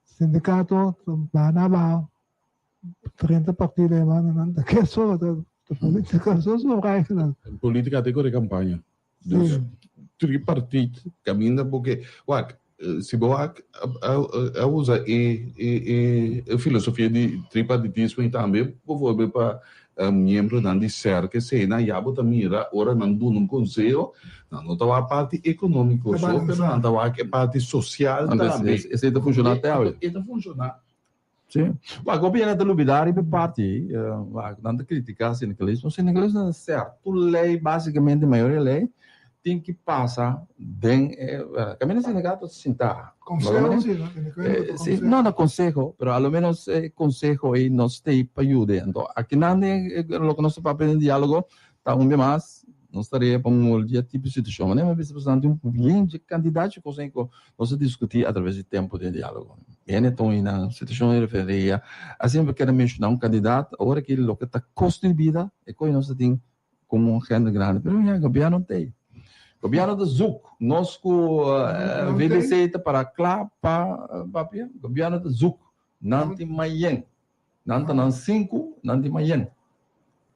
Sindikato ta baha na abaho. 30 partido aya banda nan ta ke so ta politika so sobra eigenlijk. Politika ta kore kampaña. Dus tripartit kaminda porque wak si bo wak a usa e e filosofia di tripartitismo y tambe bijvoorbeeld pa miembronan di SERC eseinan ya bo ta mira ora nan duna un conseho nan no ta wak parti economico so pero nan ta wak e parti social tambe. Esei ta funciona te awe. E ta funciona. Sí. Wak, hopi hende ta lubidá riba e parti ei. Wak, nan ta kritiká sindikalismo. Sindikalismo ta sèrt. Tur lei, básikamente mayoria lei, tin ki pasa den e kaminda sindikato ta sintá. Konseho sí, no? Tene kuenta ku Sí, konseho. no, no konseho, pero a lo ménos e konseho ei nos ta ei pa yuda. Anto, akinan den loke nos ta papia den diálogo ta un bia mas nos tarea pa moldia tipo di situashon. Manera mi a bisa bastante un bien dje kantidat dje kosnan ku nos a diskutí atraves di tempu den diálogo. Hende ta oí nan situashon di refereria. Asina mi kere menshoná un kandidat ora ki loke ta kosto di bida e koe nos ta tin komo un agenda grandi. Pero ya gobièrnu ta ei. Gobièrnu ta zoek. Nos ku VBC ta para kla pa papia. Gobièrnu ta zoek. Nan tin mayen. Nan ta nan sinku, nan tin mayen.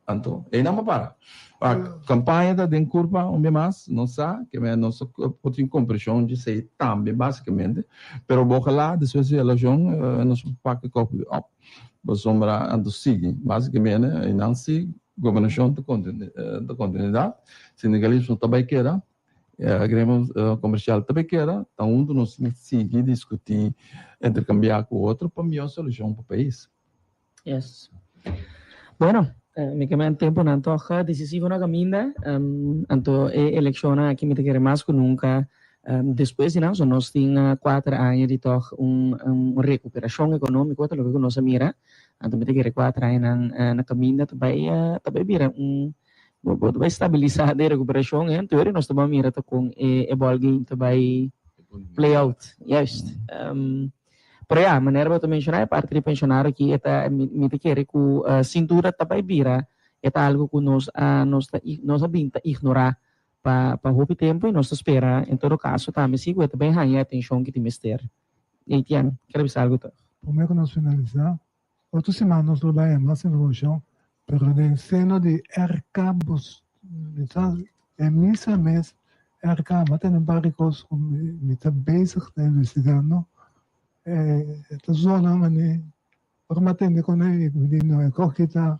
Anto, einan pa para. Pa kampaña ta den kurpa un bia mas, nos sa ke men nos por tin kompreshon dje esei tambe basikamente, pero ojalá despues di elekshon nos por pak e kòpi op, pasobra anto sigui. Basikamente einan si gobernashon ta kontinuidat, sindikalismo ta bai keda, Gremio komersial ta bai keda, ta huntu nos tin sigui diskutí, interkambiá ku otro pa mihó solushon pa pais. Yes. Bueno, mi ke men temponan tòg desisivo na kaminda. Anto e elekshonnan aki mi ta kere mas ku nunka despues di nan, so nos tin kuater aña di tòg un rekuperashon ekonómiko ta loke ku nos a mira. Anto mi ta kere kuater añanan na kaminda ta bai ta bai bira un Bo bo ta bai stabilisá den rekuperashon en teoria nos ta bai mira ta kon e e ball game ta bai play out. Juist. Pero ya, manera bo ta menshoná e parti di penshonario aki e ta mi mi ta kere ku sin duda ta bai bira e ta algu ku nos a nos ta nos a bin ta ignorá pa pa hopi tempu i nos ta spera en todo kaso tambe si ku e ta bai haña e atenshon ki tin mester. Etienne, kere bisa algu tòg? Promé ku nos finalisá. Otro siman nos lo bai mas informashon, pero den seno di RK bos mi ta e misa mes RK bo a tene un par di kos ku mi ta bezig ta investigando e ta zona mane ora mi a tende ku nan mi di no e koki ta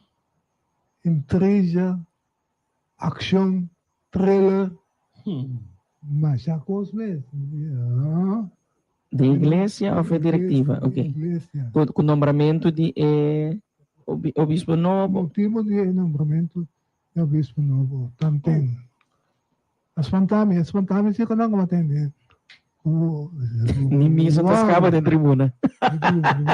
intriga Accion, thriller, masha cos mes. Di iglesia of e directiva? Ok. Iglesia. Cu nombramentu di e obispo nobo. Motibo di e nombramentu di obispo nobo tanten. A spanta mi, a spanta mi si cu nan cu a tende. Ni misa ta scapa den tribuna.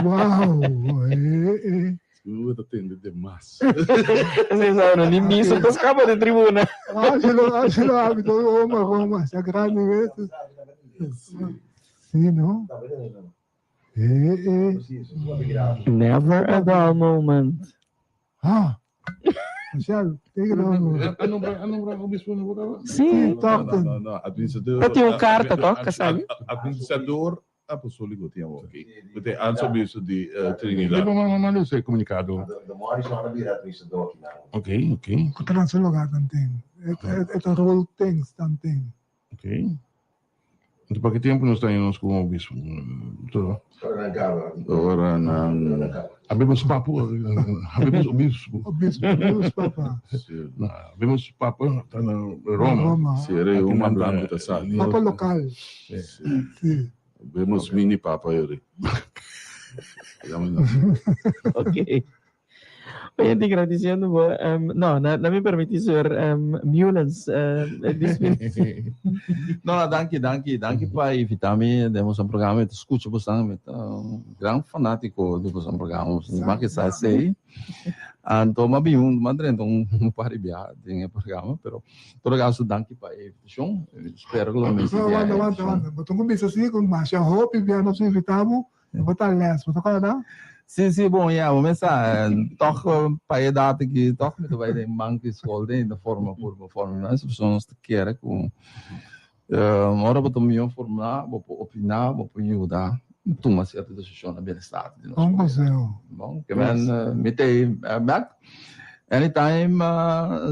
Wow! Eh, eh. Uwe ta tende demas. Esei sa no, ni misa ta scapa den tribuna. Angelo, Angelo abito Roma, Roma, sa grandi ves. Sí, no? Eh, eh. Never a dull moment. Ah! Michel, take it over. A nombra, a nombra obispo nobo caba? Sí. Toch. No, no, no, administrador. Ta tin un carta, toch, Casali? Administrador apostólico tin awor aki. Cu ta e arzobispo di Trinidad. Riba mama manda esei comunicado. Ok, ok. Cu ta na su lugar tanten. E ta rol things tanten. Ok. Anto pa ki tempu nos ta haña nos komo obispo? Ora nan. Habemos papo, habemos obispo. Obispo, habemos papa. No, habemos papa ta na Roma. Si, era un mandante ta sa. Papa local. Si. Habemos mini papa yori. Ok. Oyente, gradiciendo bo. Um, no, na, na mi permiti, señor um, Mulens. Um, no, no, danki, danki, danki pa invitami den boso programa. Mi ta scucha bosan, mi ta un gran fanatico di boso programa. Ma que sa sei. Anto ma bin un, ma drenta un, un par di biaha den e programa, pero en todo caso danki pa e invitacion. Espero que lo mi No, wanta, wanta, wanta. Bo ta cuminsa así con masha hopi bia nos invitamo. Bo ta les, bo ta kòrda? Sí, sí, bon, ya, bo mes sa, tòg pa e edat aki, tòg mi ta bai den bank di skol den ta forma pur forma mes, pasobra nos ta kere ku ora bo ta mihó formá, bo por opiná, bo por yuda tuma sierto desishon na bienestar di nos Bon komunidat. konseho. Bon, ke men mi ta ei bèk. Anytime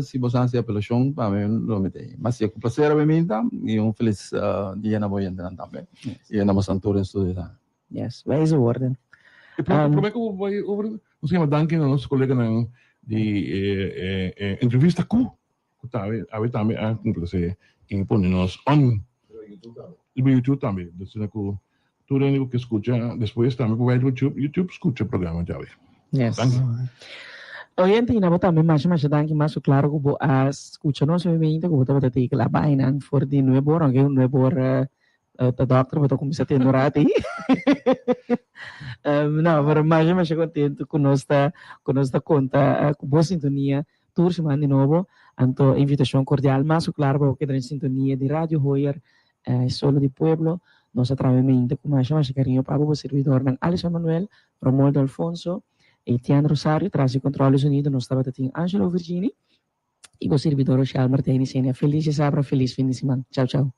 si bo sa hasi apelashon pa mi lo mi ta ei. Mas si e ku plaser a biminta i un felis dia na bo yentenan tambe i na bosan tur den studio tambe. Yes, wijze woorden. E prome ku bo bai over, nos yama danki na nos koleganan di e entrevista ku ku tambe awe tambe a kumplase i pone nos on. Riba YouTube tambe. Dus asina ku tur hende ku ke skucha despues tambe por bai riba YouTube skucha programa djawe. Yes. Danki. Oyente, i na bo tambe masha masha danki mas ku klaro ku bo a skucha nos obviamente ku bo tabata tei kla bainan for di nuebe ora, aunke nuebe ora ta dokter bo ta kuminsá tende un rato ei. No, pero masha masha kontentu ku nos ta ku nos ta konta ku bo sintonia tur siman di nobo. Anto invitashon kordial mas ku klaro pa bo keda den sintonia di Radio Hoyer Solo di Pueblo. Nos a traha mente ku masha masha kariño pa bo, bo sirbidornan Alison Manuel, Romoldo Alfonso, Etienne Rosario, tras di control di sonido nos tabata tin Angelo Virgini y bo sirbidor Rochelle Martijn y Senia. Feliz djasabra, feliz fin di siman. Chao chao.